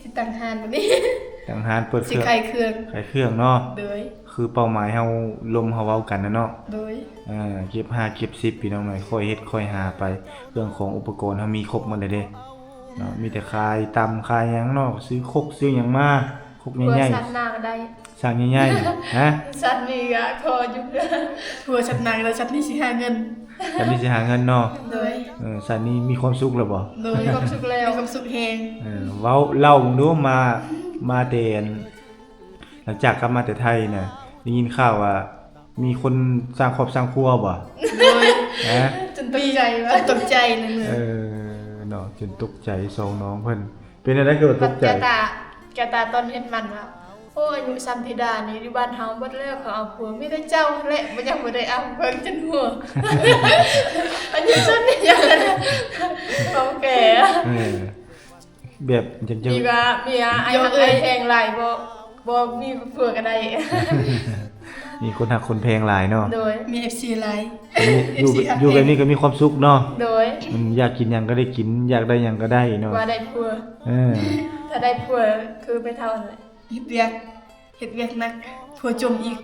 ຊິຕັ້ງຮ້ານບັດນີ້ ຕັ້ງຮ້ານເປີດເຄື່ອງ ຊິຂາຍເຄື່ອງ ຂາຍເຄື່ອງເນາະ. ໂດຍ ຄືເປົ້າໝາຍເຮົາລົມເຮົາເວົ້າກັນນະເນາະ. ໂດຍ ເອີ ເກັບຫ້າເກັບສິບພີ່ນ້ອງເອີຍ ຄ່ອຍເຮັດຄ່ອຍຫາໄປ ເຄື່ອງຂອງອຸປະກອນເຮົາມີຄົບໝົດແລ້ວເດ້ເນາະ. ມີແຕ່ຂາຍຕຳຂາຍຫຍັງເນາະ ຊື້ຄົກຊື້ຫຍັງມາ ຄົກໃຫຍ່ໆ ສັດໜ້າກໍໄດ້ ສັດໃຫຍ່ໆ ຮະ ສັດນີ້ກໍຂໍຢູ່ ຜົວສັດໜ້າກໍໄດ້ ສັດນີ້ຊິຫາເງິນ ສັດນີ້ຊິຫາເງິນເນາະ. ໂດຍ ເອີ ສັດນີ້ມີຄວາມສຸກແລ້ວບໍ່? ໂດຍ ມີຄວາມສຸກແລ້ວ ມີຄວາມສຸກແຮງ. ເອີ ເວົ້າເລົ່າເບິ່ງດູ ມາ ມາແຕ່ ຫຼັງຈາກກັບມາແຕ່ໄທນະ ໄດ້ຍິນຂ່າວວ່າມີຄົນສ້າງຄອບສ້າງຄົວບໍ່? ໂດຍ ຮະ ຈົນຕົກໃຈວ່າ ຈົນຕົກໃຈເລີຍ. ເອີ ເນາະ ຈົນຕົກໃຈສອງນ້ອງເພິ່ນ. ເປັນແນວໃດຄືວ່າຕົກໃຈ? ແກ້ວຕາ ແກ້ວຕາຕອນເຮັດໝັ້ນວ່າ ໂອ້ ອາຍຸສ່ຳທິດານີ້ຢູ່ບ້ານເຮົາໝົດແລ້ວ ເຂົາເອົາຜົວ ມີແຕ່ເຈົ້າຫັ້ນແຫຼະ ບໍ່ ຍັງບໍ່ໄດ້ເອົາ. ເບິ່ງຈົນຫົວ ອາຍຸສ່ຳນີ້ຍັງເວົ້າແກ່. ເອີ ແບບ ມີວ່າ ມີອ້າຍຮັກອ້າຍແພງຫຼາຍບໍ່? ບໍ່ມີຜົວກໍໄດ້ ມີຄົນຮັກຄົນແພງຫຼາຍເນາະ. ໂດຍ ມີເອັຟຊີຫຼາຍ ຢູ່ ຢູ່ແບບນີ້ກໍມີຄວາມສຸກເນາະ. ໂດຍ ອືມ ຢາກກິນຫຍັງກໍໄດ້ກິນ ຢາກໄດ້ຫຍັງກໍໄດ້ເນາະ ວ່າໄດ້ຜົວ. ເອີ ຖ້າໄດ້ຜົວຄືໄປເທົ່ານັ້ນແຫຼະ ເຮັດວຽກ ເຮັດວຽກໜັກ ຜົວຈົ່ມອີກ.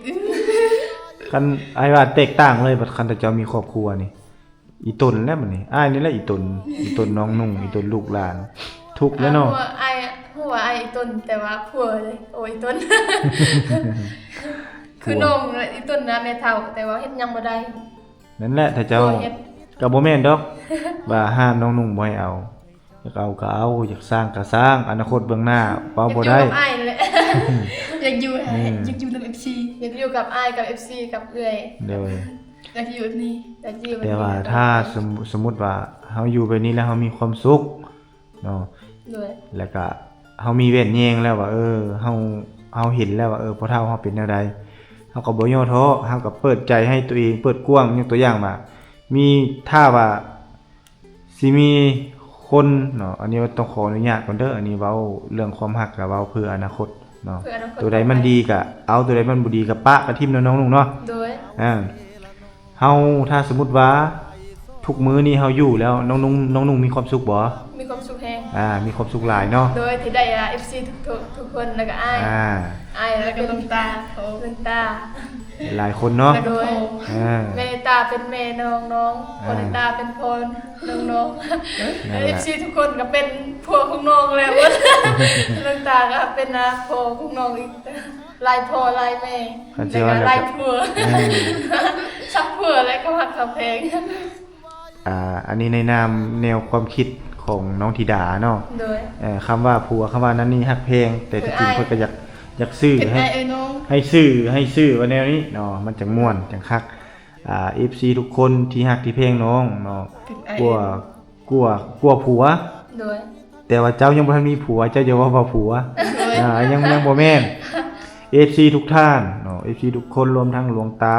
ຄັນອ້າຍວ່າແຕກຕ່າງເລີຍ ບັດຄັນແຕ່ເຈົ້າມີຄອບຄົວນີ້ ອີຕົນແຫຼະບັດນີ້ ອ້າຍນີ້ແຫຼະອີຕົນ ອີຕົນນ້ອງນຸ່ງ ອີຕົນລູກຫຼານ ທຸກແລ້ວເນາະ. ອ້າຍ ຮູ້ວ່າອ້າຍອີຕົນ ແຕ່ວ່າຜົວເລີຍ ໂອ້ ອີຕົນ ຄືນ້ອງອີຕົນນະແມ່ເຖົ້າ ແຕ່ວ່າເຮັດຫຍັງບໍ່ໄດ້. ນັ້ນແຫຼະ ຖ້າເຈົ້າ ຜົວເຮັດ ກໍບໍ່ແມ່ນດອກ ວ່າຫ້າມນ້ອງນຸ່ງບໍ່ໃຫ້ເອົາ ຢາກເອົາກໍເອົາ, ຢາກສ້າງກໍສ້າງ, ອະນາຄົດເບື້ອງໜ້າເວົ້າບໍ່ໄດ້. ຢາກຢູ່ກັບອ້າຍນີ້ແຫຼະ ຢາກຢູ່ ອືມ ຢາກຢູ່ນຳເອັຟຊີ ຢາກຢູ່ກັບອ້າຍ ກັບເອັຟຊີ ກັບເອື້ອຍ. ໂດຍ ຢາກຢູ່ແບບນີ້ ຢາກຢູ່ແບບນີ້. ແຕ່ວ່າຖ້າສົມ ສົມມຸດວ່າເຮົາຢູ່ແບບນີ້ແລ້ວເຮົາມີຄວາມສຸກເນາະ, ໂດຍ ແລ້ວກະເຮົາມີແວ່ນແຍງແລ້ວວ່າ ເອີ ເຮົາ ເຮົາເຫັນແລ້ວວ່າ ເອີ ພໍ່ເຖົ້າເຮົາເປັນແນວໃດ, ເຮົາກໍບໍ່ຍໍ້ທໍ້, ເຮົາກໍເປີດໃຈໃຫ້ຕົວເອງເປີດກວ້າງ. ຍົກຕົວຢ່າງວ່າ ມີ ຖ້າວ່າ ຊິມີຄົນເນາະ, ອັນນີ້ຕ້ອງຂໍອະນຸຍາດກ່ອນເດີ, ອັນນີ້ເວົ້າເລື່ອງຄວາມຮັກ ກະເວົ້າເພື່ອອະນາຄົດເນາະ. ເພື່ອອະນາຄົດ ຕົວໃດມັນດີກະເອົາ, ຕົວໃດມັນບໍ່ດີກະປະ, ກະຖິ້ມເນາະນ້ອງນຸ່ງເນາະ. ໂດຍ ອ່າ ເຮົາ ຖ້າສົມມຸດວ່າທຸກມື້ນີ້ເຮົາຢູ່ແລ້ວ ນ້ອງນຸ່ງ ນ້ອງນຸ່ງມີຄວາມສຸກບໍ່? ມີຄວາມສຸກແຮງ. ອ່າ ມີຄວາມສຸກຫຼາຍເນາະ. ໂດຍ ທີ່ໄດ້ ອ່າ ເອັຟຊີ ທຸກ ທຸກ ທຸກຄົນ ແລ້ວກະອ້າຍ ອ່າ ອ້າຍ ແລ້ວກະ ແລ້ວກະ ລຸງຕາ ລຸງຕາ ຫຼາຍຄົນເນາະ. ໂດຍ ອ່າ ແມ່ຕາເປັນແມ່ນ້ອງໆ ພໍ່ຕາເປັນພໍ່ນ້ອງໆ. ນັ້ນແຫຼະ ເອັຟຊີ ທຸກຄົນກໍເປັນຜົວຂອງນ້ອງແລ້ວ. ລຸງຕາກໍເປັນ ອ່າ ພໍ່ຂອງນ້ອງອີກ, ຫຼາຍພໍ່ຫຼາຍແມ່ ຄັນຊິວ່າ ແລ້ວກໍຫຼາຍຜົວ ອືມ ສັກຜົວ ແລະ ເຂົາຮັກເຂົາແພງ. ອ່າ ອັນນີ້ໃນນາມແນວຄວາມຄິດຂອງນ້ອງທິດາເນາະ. ໂດຍ ເອີ ຄຳວ່າຜົວ ຄຳວ່ານັ້ນນີ້ຮັກແພງ, ແຕ່ທີ່ຈິງເພິ່ນກໍຢາກ ຢາກຊື່ ໃຫ້ ໃຫ້ຊື່ ໃຫ້ຊື່ວ່າແນວນີ້ເນາະ, ມັນຈັ່ງມ່ວນຈັ່ງຄັກ. ອ່າ ເອັຟຊີ ທຸກຄົນທີ່ຮັກທີ່ແພງນ້ອງເນາະ ກວ່າ ກວ່າ ກວ່າຜົວ. ໂດຍ ແຕ່ວ່າເຈົ້າຍັງບໍ່ທັນມີຜົວ, ເຈົ້າຢ່າເວົ້າວ່າຜົວ. ໂດຍ ອ່າ ຍັງ ຍັງບໍ່ແມ່ນ. ເອັຟຊີ ທຸກທ່ານເນາະ, ເອັຟຊີ ທຸກຄົນ ລວມທັງຫຼວງຕາ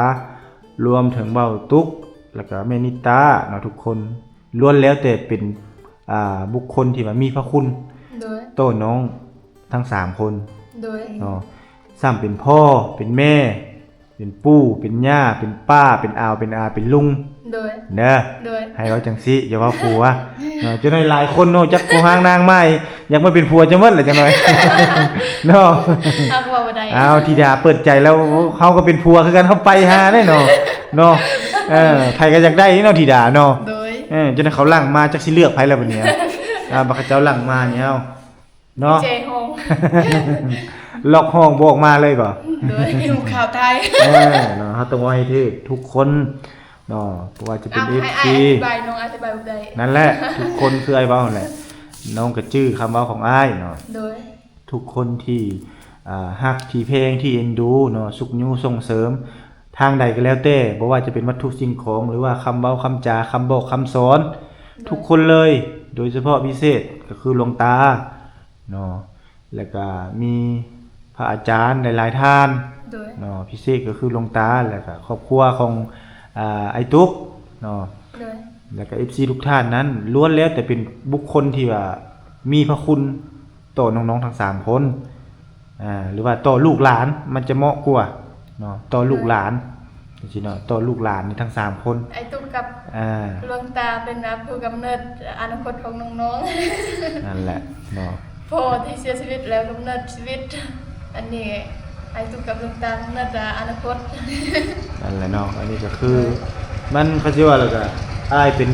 ລວມເຖິງເບົາຕຸກ ແລ້ວກະແມ່ນິດຕາເນາະ, ທຸກຄົນລ້ວນແລ້ວແຕ່ເປັນ ອ່າ ບຸກຄົນທີ່ວ່າມີພະຄຸນ ໂດຍ ຕໍ່ນ້ອງທັງສາມຄົນ ໂດຍ ເນາະ, ຊ້ຳເປັນພໍ່ ເປັນແມ່ ເປັນປູ່ ເປັນຍ່າ ເປັນປ້າ ເປັນອາວ ເປັນອາ ເປັນລຸງ ໂດຍ ເດີ ໂດຍ ໃຫ້ເວົ້າຈັ່ງຊີ້ ຢ່າເວົ້າຜົວເນາະ. ຈົນໃຫ້ຫຼາຍຄົນເນາະ ຈັກຜົວຮ້າງນາງໃໝ່ ຢາກມາເປັນຜົວເຈົ້າໝົດແຫຼະຈັກໜ່ອຍເນາະ. ເຮົາກໍເວົ້າບໍ່ໄດ້ ອ້າວ ທິດາເປີດໃຈແລ້ວ ເຮົາກໍເປັນຜົວຄືກັນ ເຮົາໄປຫາແດ່ເນາະ ເນາະ. ເອີ ໃຜກໍຢາກໄດ້ເນາະ ທິດາເນາະ. ໂດຍ ເອີ ຈົນໃຫ້ເຂົາຫຼັ່ງມາ ຈັກຊິເລືອກໃຜແລ້ວບັດນີ້. ອ່າ ບັດເຂົາເຈົ້າຫຼັ່ງມານີ້ ເອົາ ເນາະ ດີເຈຮ້ອງ ລັອກຮ້ອງບໍ່ອອກມາເລີຍບໍ່? ໂດຍ ຢູ່ຂ່າວໄທ ເອີ ເນາະ ເຮົາຕ້ອງເວົ້າໃຫ້ຖືກທຸກຄົນເນາະ ບໍ່ວ່າຈະເປັນ ເອັຟຊີ ອະທິບາຍ ນ້ອງອະທິບາຍບໍ່ໄດ້ ນັ້ນແຫຼະ ທຸກຄົນຄືອ້າຍເວົ້າຫັ້ນແຫຼະ ນ້ອງກໍຈື່ຄຳເວົ້າຂອງອ້າຍເນາະ. ໂດຍ ທຸກຄົນທີ່ ອ່າ ຮັກ ທີ່ແພງ ທີ່ເອັນດູເນາະ ຊຸກຍູ້ສົ່ງເສີມ ທາງໃດກໍແລ້ວແຕ່ ບໍ່ວ່າຈະເປັນວັດຖຸສິ່ງຂອງ ຫຼືວ່າຄຳເວົ້າຄຳຈາ ຄຳບອກຄຳສອນ ໂດຍ ທຸກຄົນເລີຍ ໂດຍສະເພາະພິເສດກໍຄືຫຼວງຕາເນາະ ແລ້ວກະມີພະອາຈານຫຼາຍໆທ່ານ ໂດຍ ເນາະ ພິເສດກໍຄືຫຼວງຕາ ແລ້ວກະຄອບຄົວຂອງ ອ່າ ອ້າຍຕຸກເນາະ ໂດຍ ແລ້ວກະ ເອັຟຊີ ທຸກທ່ານນັ້ນ ລ້ວນແລ້ວແຕ່ເປັນບຸກຄົນທີ່ວ່າມີພະຄຸນຕໍ່ນ້ອງໆທັງສາມຄົນ ອ່າ ຫຼືວ່າຕໍ່ລູກຫຼານ ມັນຈະເໝາະກວ່າເນາະ ຕໍ່ລູກຫຼານ ໂດຍ ຈັ່ງຊີ້ເນາະ ຕໍ່ລູກຫຼານນີ້ທັງສາມຄົນ ອ້າຍຕຸກກັບ ອ່າ ຫຼວງຕາເປັນ ອ່າ ຜູ້ກຳເນີດອະນາຄົດຂອງນ້ອງໆ ນັ້ນແຫຼະເນາະ ພໍ່ທີ່ເສຍຊີວິດແລ້ວກຳເນີດຊີວິດ ອັນນີ້ອ້າຍຕຸກກັບຫຼວງຕາກຳເນີດ ອ່າ ອະນາຄົດ ນັ້ນແຫຼະເນາະ ອັນນີ້ກໍຄື ໂດຍ ມັນ ເຂົາຊິວ່າແລ້ວກໍ ອ້າຍເປັນ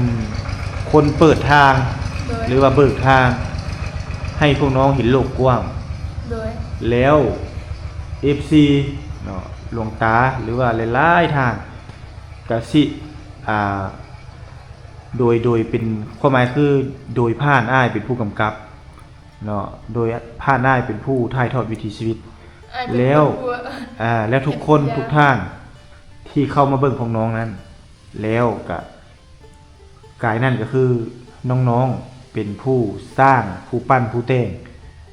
ຄົນເປີດທາງ ໂດຍ ຫຼືວ່າເບີກທາງ ໃຫ້ພວກນ້ອງເຫັນໂລກກວ້າງ ໂດຍ ແລ້ວ ເອັຟຊີ ເນາະ ຫຼວງຕາ ຫຼືວ່າຫຼາຍໆທ່ານ ກະຊິ ອ່າ ໂດຍ ໂດຍເປັນ ຄວາມໝາຍຄື ໂດຍຜ່ານອ້າຍເປັນຜູ້ກຳກັບເນາະ ໂດຍຜ່ານອ້າຍເປັນຜູ້ຖ່າຍທອດວິຖີຊີວິດ ອ້າຍເປັນ ແລ້ວ ຜູ້ ອ່າ ແລ້ວທຸກຄົນ ເປັນຜູ້ ທຸກທ່ານທີ່ເຂົ້າມາເບິ່ງຂອງນ້ອງນັ້ນ ແລ້ວກະ ກາຍນັ້ນກໍຄືນ້ອງໆເປັນຜູ້ສ້າງ ຜູ້ປັ້ນ ຜູ້ແຕ່ງ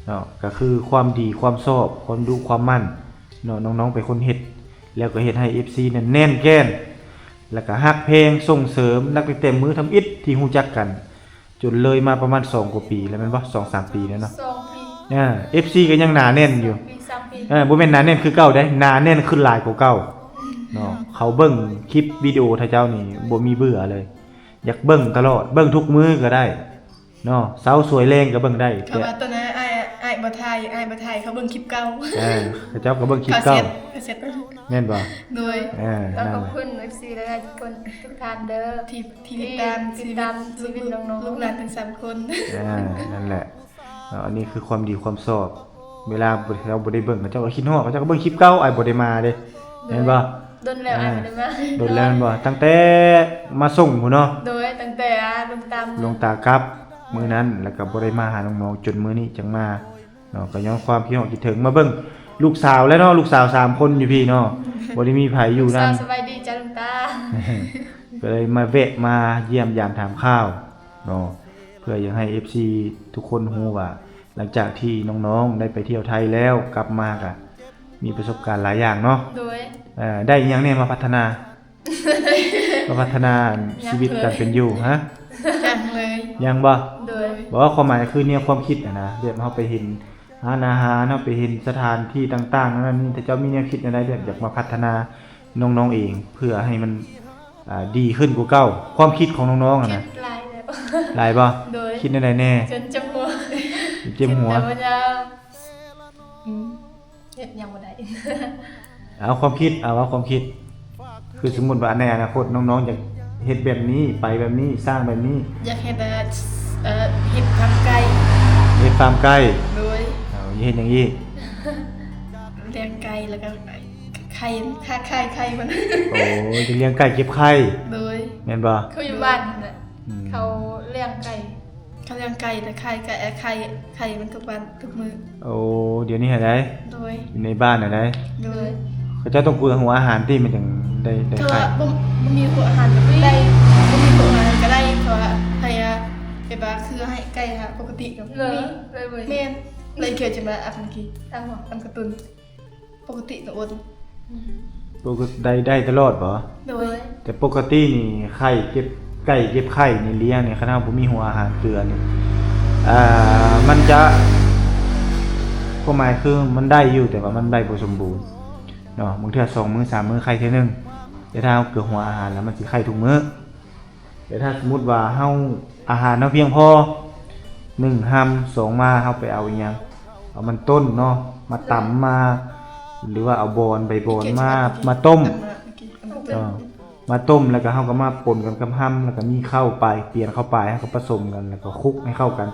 ເນາະ ກໍຄືຄວາມດີ ຄວາມຊອບ ຄວາມດຸ ຄວາມໝັ່ນເນາະ ນ້ອງໆເປັນຄົນເຮັດ ແລ້ວກໍເຮັດໃຫ້ ເອັຟຊີ ນັ້ນແໜ້ນແກ່ນ ແລ້ວກໍຮັກແພງ ສົ່ງເສີມ ນັບຕັ້ງແຕ່ມື້ທຳອິດທີ່ຮູ້ຈັກກັນ ຈົນເລີຍມາປະມານສອງກວ່າປີແລ້ວແມ່ນບໍ່? ສອງສາມປີແລ້ວເນາະ ສອງປີ ອ່າ ເອັຟຊີ ກໍຍັງໜາແໜ້ນຢູ່ ສອງປີ ສາມປີ ເອີ ບໍ່ແມ່ນໜາແໜ້ນຄືເກົ່າເດ້ ໜາແໜ້ນຂຶ້ນຫຼາຍກວ່າເກົ່າເນາະ ເຂົາເບິ່ງຄລິບວິດີໂອທ່ານເຈົ້ານີ້ບໍ່ມີເບື່ອເລີຍ ຢາກເບິ່ງຕະຫຼອດ ເບິ່ງທຸກມື້ກໍໄດ້ເນາະ ເຊົ້າສວຍແລງກໍເບິ່ງໄດ້ ເຂົາວ່າຕອນນັ້ນອ້າຍ ອ້າຍບໍ່ຖ່າຍ ອ້າຍບໍ່ຖ່າຍ ເຂົາເບິ່ງຄລິບເກົ່າ ເອີ ເຂົາເຈົ້າກໍເບິ່ງຄລິບເກົ່າ ເຂົາເຊັດ ເຂົາເຊັດ ແມ່ນບໍ່? ໂດຍ ເອີ ຕ້ອງຂອບຄຸນ ເອັຟຊີ ຫຼາຍໆ ທຸກຄົນ ທຸກທ່ານເດີ ທີ່ ທີ່ຕິດຕາມ ຕິດຕາມຊີວິດ ຊີວິດນ້ອງໆ ລູກຫຼານທັງສາມຄົນ ອ່າ ນັ້ນແຫຼະເນາະ ອັນນີ້ຄືຄວາມດີຄວາມຊອບ ເວລາເຂົາເຈົ້າບໍ່ໄດ້ເບິ່ງ ເຂົາເຈົ້າກໍຄິດຮອດ ເຂົາເຈົ້າກໍເບິ່ງຄລິບເກົ່າ ອ້າຍບໍ່ໄດ້ມາເດ້ ໂດຍ ແມ່ນບໍ່? ດົນແລ້ວ ອ່າ ອ້າຍບໍ່ໄດ້ມາ ດົນແລ້ວແມ່ນບໍ່? ຕັ້ງແຕ່ມາສົ່ງພຸ້ນເນາະ ໂດຍ ຕັ້ງແຕ່ ອ່າ ລົງຕາມ ລົງຕາກັບ ມື້ນັ້ນ ແລ້ວກໍບໍ່ໄດ້ມາຫານ້ອງໆ ຈົນມື້ນີ້ຈັ່ງມາເນາະ. ກໍຍ້ອນຄວາມຄິດຮອດຄິດເຖິງ ມາເບິ່ງລູກສາວແຫຼະເນາະ, ລູກສາວສາມຄົນຢູ່ພີ້ເນາະ, ບໍ່ໄດ້ມີໃຜຢູ່ນຳ. ສະບາຍດີຈ້າລຸງຕາ. ກໍເລີຍມາແວະມາຢ້ຽມຢາມຖາມຂ່າວເນາະ ເພື່ອຢາກໃຫ້ເອັຟຊີທຸກຄົນຮູ້ວ່າ ຫຼັງຈາກທີ່ນ້ອງໆ ໄດ້ໄປທ່ຽວໄທແລ້ວ ກັບມາກະມີປະສົບການຫຼາຍຢ່າງເນາະ. ໂດຍ. ເອີ ໄດ້ອີ່ຫຍັງແດ່ມາພັດທະນາ? ມາພັດທະນາ ຍັງ ຊີວິດການເປັນຢູ່ ຮະ? ຍັງເລີຍ. ຍັງບໍ່? ໂດຍ. ບໍ່ ຄວາມໝາຍຄືແນວຄວາມຄິດຫັ້ນນະ, ແບບເຮົາໄປເຫັນຮ້ານອາຫານ, ເຮົາໄປເຫັນສະຖານທີ່ຕ່າງໆ ນັ້ນນີ້, ເຈົ້າມີແນວຄິດແນວໃດ ແບບຢາກມາພັດທະນານ້ອງໆ ເອງ ເພື່ອໃຫ້ມັນ ອ່າ ດີຂຶ້ນກວ່າເກົ່າ? ຄວາມຄິດຂອງນ້ອງໆ ຫັ້ນນະ. ຄິດຫຼາຍແລ້ວ. ຫຼາຍບໍ່? ໂດຍ. ຄິດແນວໃດແດ່? ຈົນເຈັບຫົວ. ເຈັບຫົວ. ອືມ ເຮັດຫຍັງບໍ່ໄດ້. ເອົາຄວາມຄິດ, ເອົາ ເອົາຄວາມຄິດ. ຄືສົມມຸດວ່າໃນອະນາຄົດນ້ອງໆ ຢາກເຮັດແບບນີ້, ໄປແບບນີ້, ສ້າງແບບນີ້. ຢາກເຮັດ ເອີ ເອີ ເຮັດຟາມໄກ່. ເຮັດຟາມໄກ່. ໂດຍ. ເອົາ ຢາກເຮັດຫຍັງອີກ? ລ້ຽງໄກ່ ແລ້ວກໍໄຂ່, ໄຂ່ ໄຂ່ມັນ. ໂອ້ ຢາກລ້ຽງໄກ່ເກັບໄຂ່. ໂດຍ. ແມ່ນບໍ່? ຄືຢູ່ບ້ານຫັ້ນນະ. ອືມ ເຂົາລ້ຽງໄກ່. ເຂົາລ້ຽງໄກ່ ແລ້ວໄຂ່ ໄກ່ ເອີ ໄຂ່ ໄຂ່ມັນທຸກວັນທຸກມື້. ໂອ້ ດຽວນີ້ຫັ້ນໃດ? ໂດຍ. ຢູ່ໃນບ້ານຫັ້ນໃດ? ໂດຍ. ເຂົາເຈົ້າຕ້ອງຄຸຍຫົວອາຫານຕິ ມັນຈັ່ງໄດ້ ໄດ້ໄຂ່. ບໍ່ ບໍ່ມີຫົວອາຫານກໍໄດ້ ບໍ່ມີຫົວອາຫານກໍໄດ້ ເພາະວ່າໃຫ້ ແບບວ່າຄືໃຫ້ໄກ່ຫາປົກກະຕິກໍມີ. ແມ່ນ. ແລ້ວເຂົາຈະມາອັບກີ້ ຕຳກະຕຸນ. ປົກກະຕິກໍອົນ. ປົກກະຕິໄດ້ ໄດ້ຕະຫຼອດບໍ່? ໂດຍ. ແຕ່ປົກກະຕິນີ້ໄຂ່ເກັບ ໄກ່ເກັບໄຂ່ນີ້ລ້ຽງນີ້ ຄັນເຮົາບໍ່ມີຫົວອາຫານເກືອນີ້ ອ່າ ມັນຈະ ຄວາມໝາຍຄືມັນໄດ້ຢູ່ ແຕ່ວ່າມັນໄດ້ບໍ່ສົມບູນເນາະ, ບາງເທື່ອສອງມື້ສາມມື້ໄຂ່ເທື່ອໜຶ່ງ, ແຕ່ຖ້າເຮົາເກືອຫົວອາຫານແລ້ວ ມັນຊິໄຂ່ທຸກມື້. ແຕ່ຖ້າສົມມຸດວ່າເຮົາ ອາຫານເຮົາພຽງພໍ ໜຶ່ງ ຮຳ ສອງ ມາ ເຮົາໄປເອົາອີ່ຫຍັງ ເອົາມັນຕົ້ນເນາະ ມາຕຳ ມາ ຫຼືວ່າເອົາບອນ ໃບບອນມາ ມາຕົ້ມ ຕຳມາ ເອີ ມາຕົ້ມ ແລ້ວກໍເຮົາກໍມາປົນກັນກັບຮຳ ແລ້ວກໍມີເຂົ້າໄປ ປຽນເຂົ້າໄປ ເຮົາກໍປະສົມກັນ ແລ້ວກໍຄຸກໃຫ້ເຂົ້າກັນ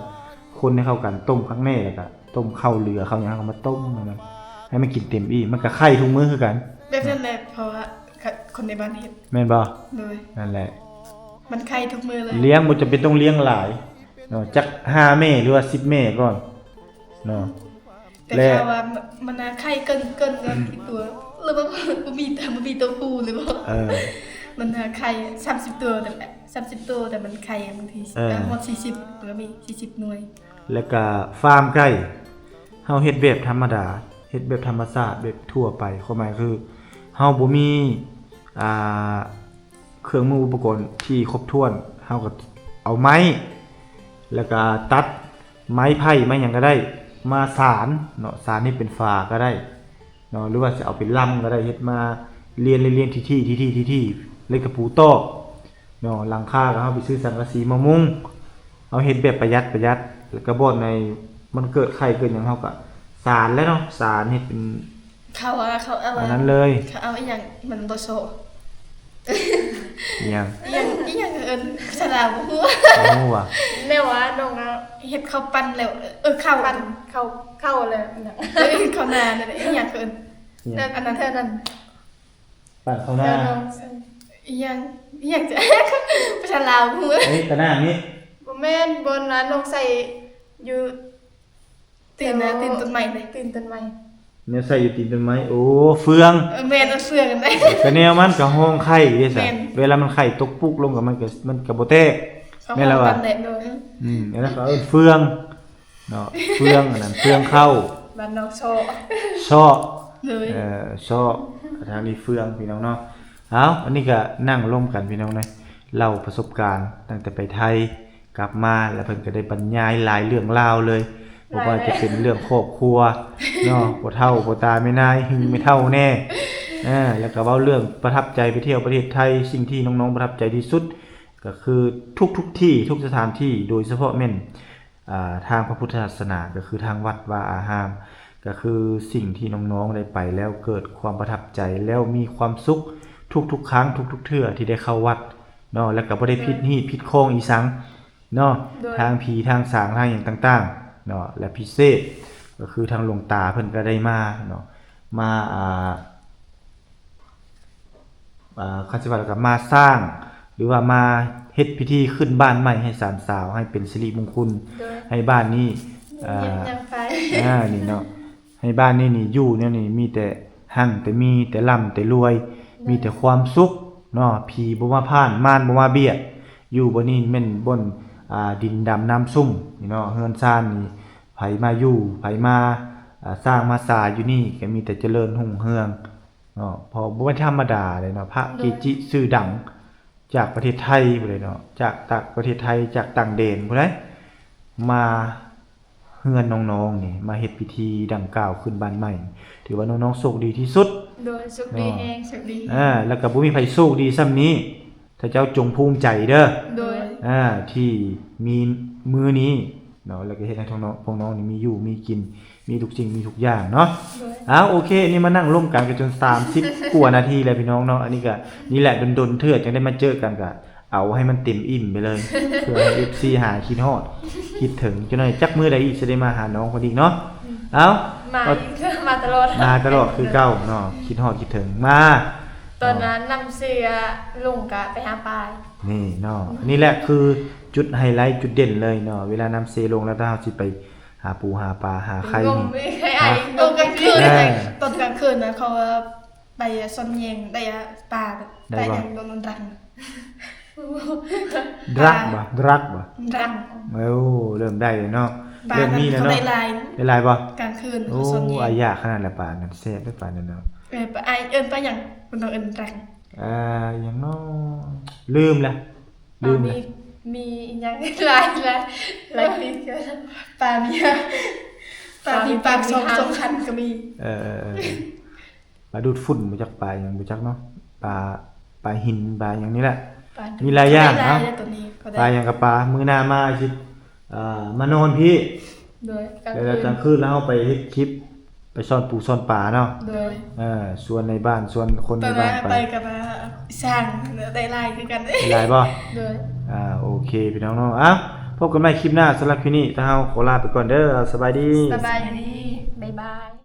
ຄົນໃຫ້ເຂົ້າກັນ ຕົ້ມຄັກແນ່ ແລ້ວກໍ ຕົ້ມເຂົ້າເຫຼືອເຂົ້າຫຍັງ ເຮົາກໍມາຕົ້ມໃຫ້ມັນ ໃຫ້ມັນກິນເຕັມອີ່ມ ມັນກໍໄຂ່ທຸກມື້ຄືກັນ. ແບບນັ້ນແຫຼະ ເພາະວ່າຄົນໃນບ້ານເຮັດ. ແມ່ນບໍ່? ໂດຍ. ນັ້ນແຫຼະ ມັນໄຂ່ທຸກມື້ເລີຍ. ລ້ຽງ ບໍ່ຈຳເປັນຕ້ອງລ້ຽງຫຼາຍເນາະ ຈັກຫ້າແມ່ ຫຼືວ່າສິບແມ່ກ່ອນເນາະ. ແຕ່ ແລະ ຂ່າວວ່າມັນນະໄຂ່ເກີນ ເກີນ ເກີນ ອືມ ກ່ຽວໂຕ ຫຼືວ່າບໍ່ມີ ບໍ່ມີໂຕຜູ້ຫຼືບໍ່? ເອີ ມັນນະໄຂ່ສາມສິບໂຕ ແຕ່ ສາມສິບໂຕ ແຕ່ມັນໄຂ່ບາງທີ ເອີ ຮອດສີ່ສິບ ມັນກໍມີສີ່ສິບໜ່ວຍ. ແລ້ວກະຟາມໄກ່ ເຮົາເຮັດແບບທຳມະດາ ເຮັດແບບທຳມະຊາດ ແບບທົ່ວໄປ ຄວາມໝາຍຄື ເຮົາບໍ່ມີ ອ່າ ເຄື່ອງມືອຸປະກອນທີ່ຄົບຖ້ວນ ເຮົາກໍເອົາໄມ້ ແລ້ວກະຕັດໄມ້ໄຜ່ໄມ້ຫຍັງກໍໄດ້ ມາສານເນາະ ສານເຮັດເປັນຝາກໍໄດ້ເນາະ ຫຼືວ່າຊິເອົາເປັນລຳກໍໄດ້ ເຮັດມາລຽນ ລຽນ ລຽນ ຖີ່ໆ ຖີ່ໆ ແລ້ວກໍປູຕອກ ເນາະ ຫຼັງຄາກໍເຮົາໄປຊື້ສັງກະສີມາມຸງ ເຮົາເຮັດແບບປະຢັດ ປະຢັດ ແລ້ວກໍບ່ອນໃນມັນເກີດໄຂ່ເກີດຫຍັງ ເຮົາກໍສານແຫຼະເນາະ ສານເຮັດເປັນ ເຂົາວ່າ ເຂົາເອົາ ອັນນັ້ນເລີຍ ເຂົາເອົາອີ່ຫຍັງ ມັນບໍ່ໂຊ ອີ່ຫຍັງ ອີ່ຫຍັງ ອີ່ຫຍັງເອີ້ນ ພາສາລາວບໍ່ຮູ້ ບໍ່ຮູ້ວ່າ ແນວວ່ານ້ອງເອົາເຮັດເຂົ້າປັ່ນແລ້ວ ເອີ ເຂົ້າປັ່ນ ເຂົ້າ ເຂົ້າແລ້ວ ເອີ ເຂົ້ານານັ້ນແຫຼະ ອີ່ຫຍັງເຂົາເອີ້ນ ອີ່ຫຍັງ ອັນນັ້ນ ແຖວນັ້ນ ປານເຂົ້າໜ້າ ອີ່ຫຍັງ ອີ່ຫຍັງ ພາສາລາວບໍ່ຮູ້ ເອີຍ ຕາໜ້ານີ້ ບໍ່ແມ່ນ ບ່ອນນັ້ນນ້ອງໃສ່ຢູ່ ຕີນນະ ຕີນຕົ້ນໄມ້ເດ້ ຕີນຕົ້ນໄມ້ ແນວໃສ່ຢູ່ຕີນຕົ້ນໄມ້ ໂອ້ ເຟືອງ ເອີ ແມ່ນ ເຟືອງຫັ້ນແຫຼະ ກໍແນວມັນກໍຮອງໄຂ່ເດ້ຊະ ແມ່ນ ເວລາມັນໄຂ່ຕົກປຸກລົງກໍ ມັນກໍ ມັນກໍບໍ່ແຕກ ແມ່ນແລ້ວວ່າ ໂດຍ ອືມ ອັນນັ້ນເຂົາເອີ້ນເຟືອງ ເນາະ ເຟືອງ ອັນນັ້ນເຟືອງເຂົ້າ ບ້ານນອກຊໍ້ ຊໍ້ ໂດຍ ເອີ ຊໍ້ ທາງນີ້ເຟືອງ ພີ່ນ້ອງເນາະ. ເອົາ ອັນນີ້ກະນັ່ງລົມກັນ ພີ່ນ້ອງເນາະ ເລົ່າປະສົບການຕັ້ງແຕ່ໄປໄທກັບມາ ແລ້ວເພິ່ນກະໄດ້ບັນຍາຍຫຼາຍເລື່ອງລາວເລີຍ ບໍ່ວ່າຈະເປັນເລື່ອງຄອບຄົວເນາະ ພໍ່ເຖົ້າ ພໍ່ຕາ ແມ່ນາຍ ຫຶງແມ່ເຖົ້າແດ່ ເອີ ແລ້ວກະເວົ້າເລື່ອງປະທັບໃຈໄປທ່ຽວປະເທດໄທ ສິ່ງທີ່ນ້ອງໆປະທັບໃຈທີ່ສຸດ ກໍຄືທຸກໆທີ່ ທຸກສະຖານທີ່ ໂດຍສະເພາະແມ່ນ ອ່າ ທາງພະພຸດທະສາສະໜາ ກໍຄືທາງວັດວາອາຮາມ ກໍຄືສິ່ງທີ່ນ້ອງໆໄດ້ໄປແລ້ວເກີດຄວາມປະທັບໃຈ ແລ້ວມີຄວາມສຸກທຸກໆຄັ້ງ ທຸກໆເທື່ອທີ່ໄດ້ເຂົ້າວັດເນາະ ແລ້ວກໍບໍ່ໄດ້ຜິດຮີດຜິດຄອງອີ່ສັງເນາະ ໂດຍ ທາງຜີທາງສາງທາງຫຍັງຕ່າງໆເນາະ ແລະ ພິເສດກໍຄືທາງຫຼວງຕາເພິ່ນກໍໄດ້ມາເນາະ ມາ ອ່າ ອ່າ ຄັນຊິວ່າແລ້ວກໍມາສ້າງ ຫຼືວ່າມາ ເຮັດພິທີຂຶ້ນບ້ານໃໝ່ໃຫ້ສາມສາວ ໃຫ້ເປັນສິລິມຸງຄຸນ ໂດຍ ໃຫ້ບ້ານນີ້ ອ່າ ຍັງໄປ ອ່າ ນີ້ເນາະ ໃຫ້ບ້ານນີ້ນີ້ຢູ່ແນວນີ້ມີແຕ່ຮັ່ງແຕ່ມີ ແຕ່ລ່ຳແຕ່ລວຍ ໂດຍ ມີແຕ່ຄວາມສຸກເນາະ ຜີບໍ່ມາຜ່ານ ມານບໍ່ມາບຽດ ຢູ່ບ່ອນນີ້ແມ່ນບ່ອນ ອ່າ ດິນດຳນ້ຳຊຸ່ມນີ້ເນາະ ເຮືອນຊານນີ້ ໃຜມາຢູ່ ໃຜມາ ອ່າ ສ້າງມາສາຢູ່ນີ້ ກໍມີແຕ່ຈະເລີນຮຸ່ງເຮືອງເນາະ ເພາະບໍ່ແມ່ນທຳມະດາເດ້ເນາະ ພະເກຈິຊື່ດັງຈາກປະເທດໄທພຸ້ນເດ້ເນາະ ຈາກຕ່າງປະເທດໄທ ຈາກຕ່າງແດນພຸ້ນເດ້ ມາເຮືອນນ້ອງໆນີ້ ມາເຮັດພິທີດັ່ງກ່າວຂຶ້ນບ້ານໃໝ່ ຖືວ່ານ້ອງໆໂຊກດີທີ່ສຸດ ໂດຍ ໂຊກດີແຮງ ໂຊກດີແຮງ ອ່າ ແລ້ວກໍບໍ່ມີໃຜໂຊກດີສ່ຳນີ້ ເຈົ້າຈົງພູມໃຈເດີ ໂດຍ ອ່າ ທີ່ມີມື້ນີ້ເນາະ ແລ້ວກໍເຮັດໃຫ້ທາງນ້ອງ ພວກນ້ອງນີ້ມີຢູ່ມີກິນ ມີທຸກສິ່ງມີທຸກຢ່າງເນາະ ໂດຍ ອ້າວ ໂອເຄ ນີ້ມານັ່ງລົມກັນກໍຈົນສາມສິບກວ່ານາທີແລ້ວພີ່ນ້ອງເນາະ ອັນນີ້ກໍ ນີ້ແຫຼະ ດົນໆເທື່ອຈັ່ງໄດ້ມາເຈີກັນ ກໍເອົາໃຫ້ມັນເຕັມອີ່ມໄປເລີຍ ເພື່ອໃຫ້ເອັຟຊີຫາຍຄິດຮອດ ຄິດເຖິງ ຈັກໜ້ອຍຈັກມື້ໃດອີກຊິໄດ້ມາຫານ້ອງເພິ່ນອີກເນາະ ອືມ ເອົ້າ ມາ ກໍ ອີກ ມາຕະຫຼອດ ມາຕະຫຼອດຄືເກົ່າເນາະ ຄິດຮອດຄິດເຖິງ ມາ ຕອນນັ້ນນ້ຳເຊລົງກະໄປຫາປາ ນີ້ເນາະ ອືມ ອັນນີ້ແຫຼະຄືຈຸດໄຮໄລ ຈຸດເດັ່ນເລີຍເນາະ ເວລານ້ຳເຊລົງແລ້ວ ຖ້າເຮົາຊິໄປຫາປູຫາປາ ຫາໄຂ່ນີ້ ເອີ ກາງຄືນ ເອີ ຕອນກາງຄືນນະ ເຂົາວ່າໄປຊ່ອນແຍງ ໄດ້ປາ ໄດ້ຫຍັງ ໂດນມັນລັກ ດຣັກບໍ່ ດຣັກບໍ່ ດຣັກ ໂອ້ ເລີ່ມໄດ້ເລີຍເນາະ ເລີ່ມມີແລ້ວເນາະ ໄດ້ຫຼາຍ ໄດ້ຫຼາຍບໍ່ ກາງຄືນ ໂອ້ ອາຍາກຂະໜາດລະ ປານັ້ນແຊບເດ້ ປານັ້ນເນາະ ເອີ ປາ ເອີ້ນປາຫຍັງ ເພິ່ນຕ້ອງເອີ້ນດຣັກ ອ່າ ຫຍັງເນາະ ລືມລະ ລືມລະ ມີ ມີອີຫຍັງ ຫຼາຍ ຫຼາຍ ຫຼາຍປີ ປາເມຍ ປາມີປາກສອງ ສອງຄັນກໍມີ ເອີ ເອີ ເອີ ປາດູດຝຸ່ນ ບໍ່ຈັກປາຫຍັງ ບໍ່ຈັກເນາະ ປາ ປາຫີນ ປາຫຍັງນີ້ແຫຼະ ມີຫຼາຍຢ່າງເນາະ ປາຫຍັງກໍປາ ມື້ໜ້າມາຊິ ເອີ ມານອນພີ້ ໂດຍ ແລ້ວກາງຄືນແລ້ວເຮົາໄປເຮັດຄລິບ ໄປຊ່ອນປູຊ່ອນປາເນາະ ໂດຍ ເອີ ຊວນໃນບ້ານ ຊວນຄົນໃນບ້ານໄປ ໄປກັບ ອ່າ ຊ່າງ ໄດ້ຫຼາຍຄືກັນ ໄດ້ຫຼາຍບໍ່ ໂດຍ ອ່າ ໂອເຄ ພີ່ນ້ອງເນາະ ອ່ະ ພົບກັນໃໝ່ຄລິບໜ້າ ສຳລັບຄລິບນີ້ ທາງເຮົາຂໍລາໄປກ່ອນເດີ ສະບາຍດີ ສະບາຍດີ ບາຍບາຍ.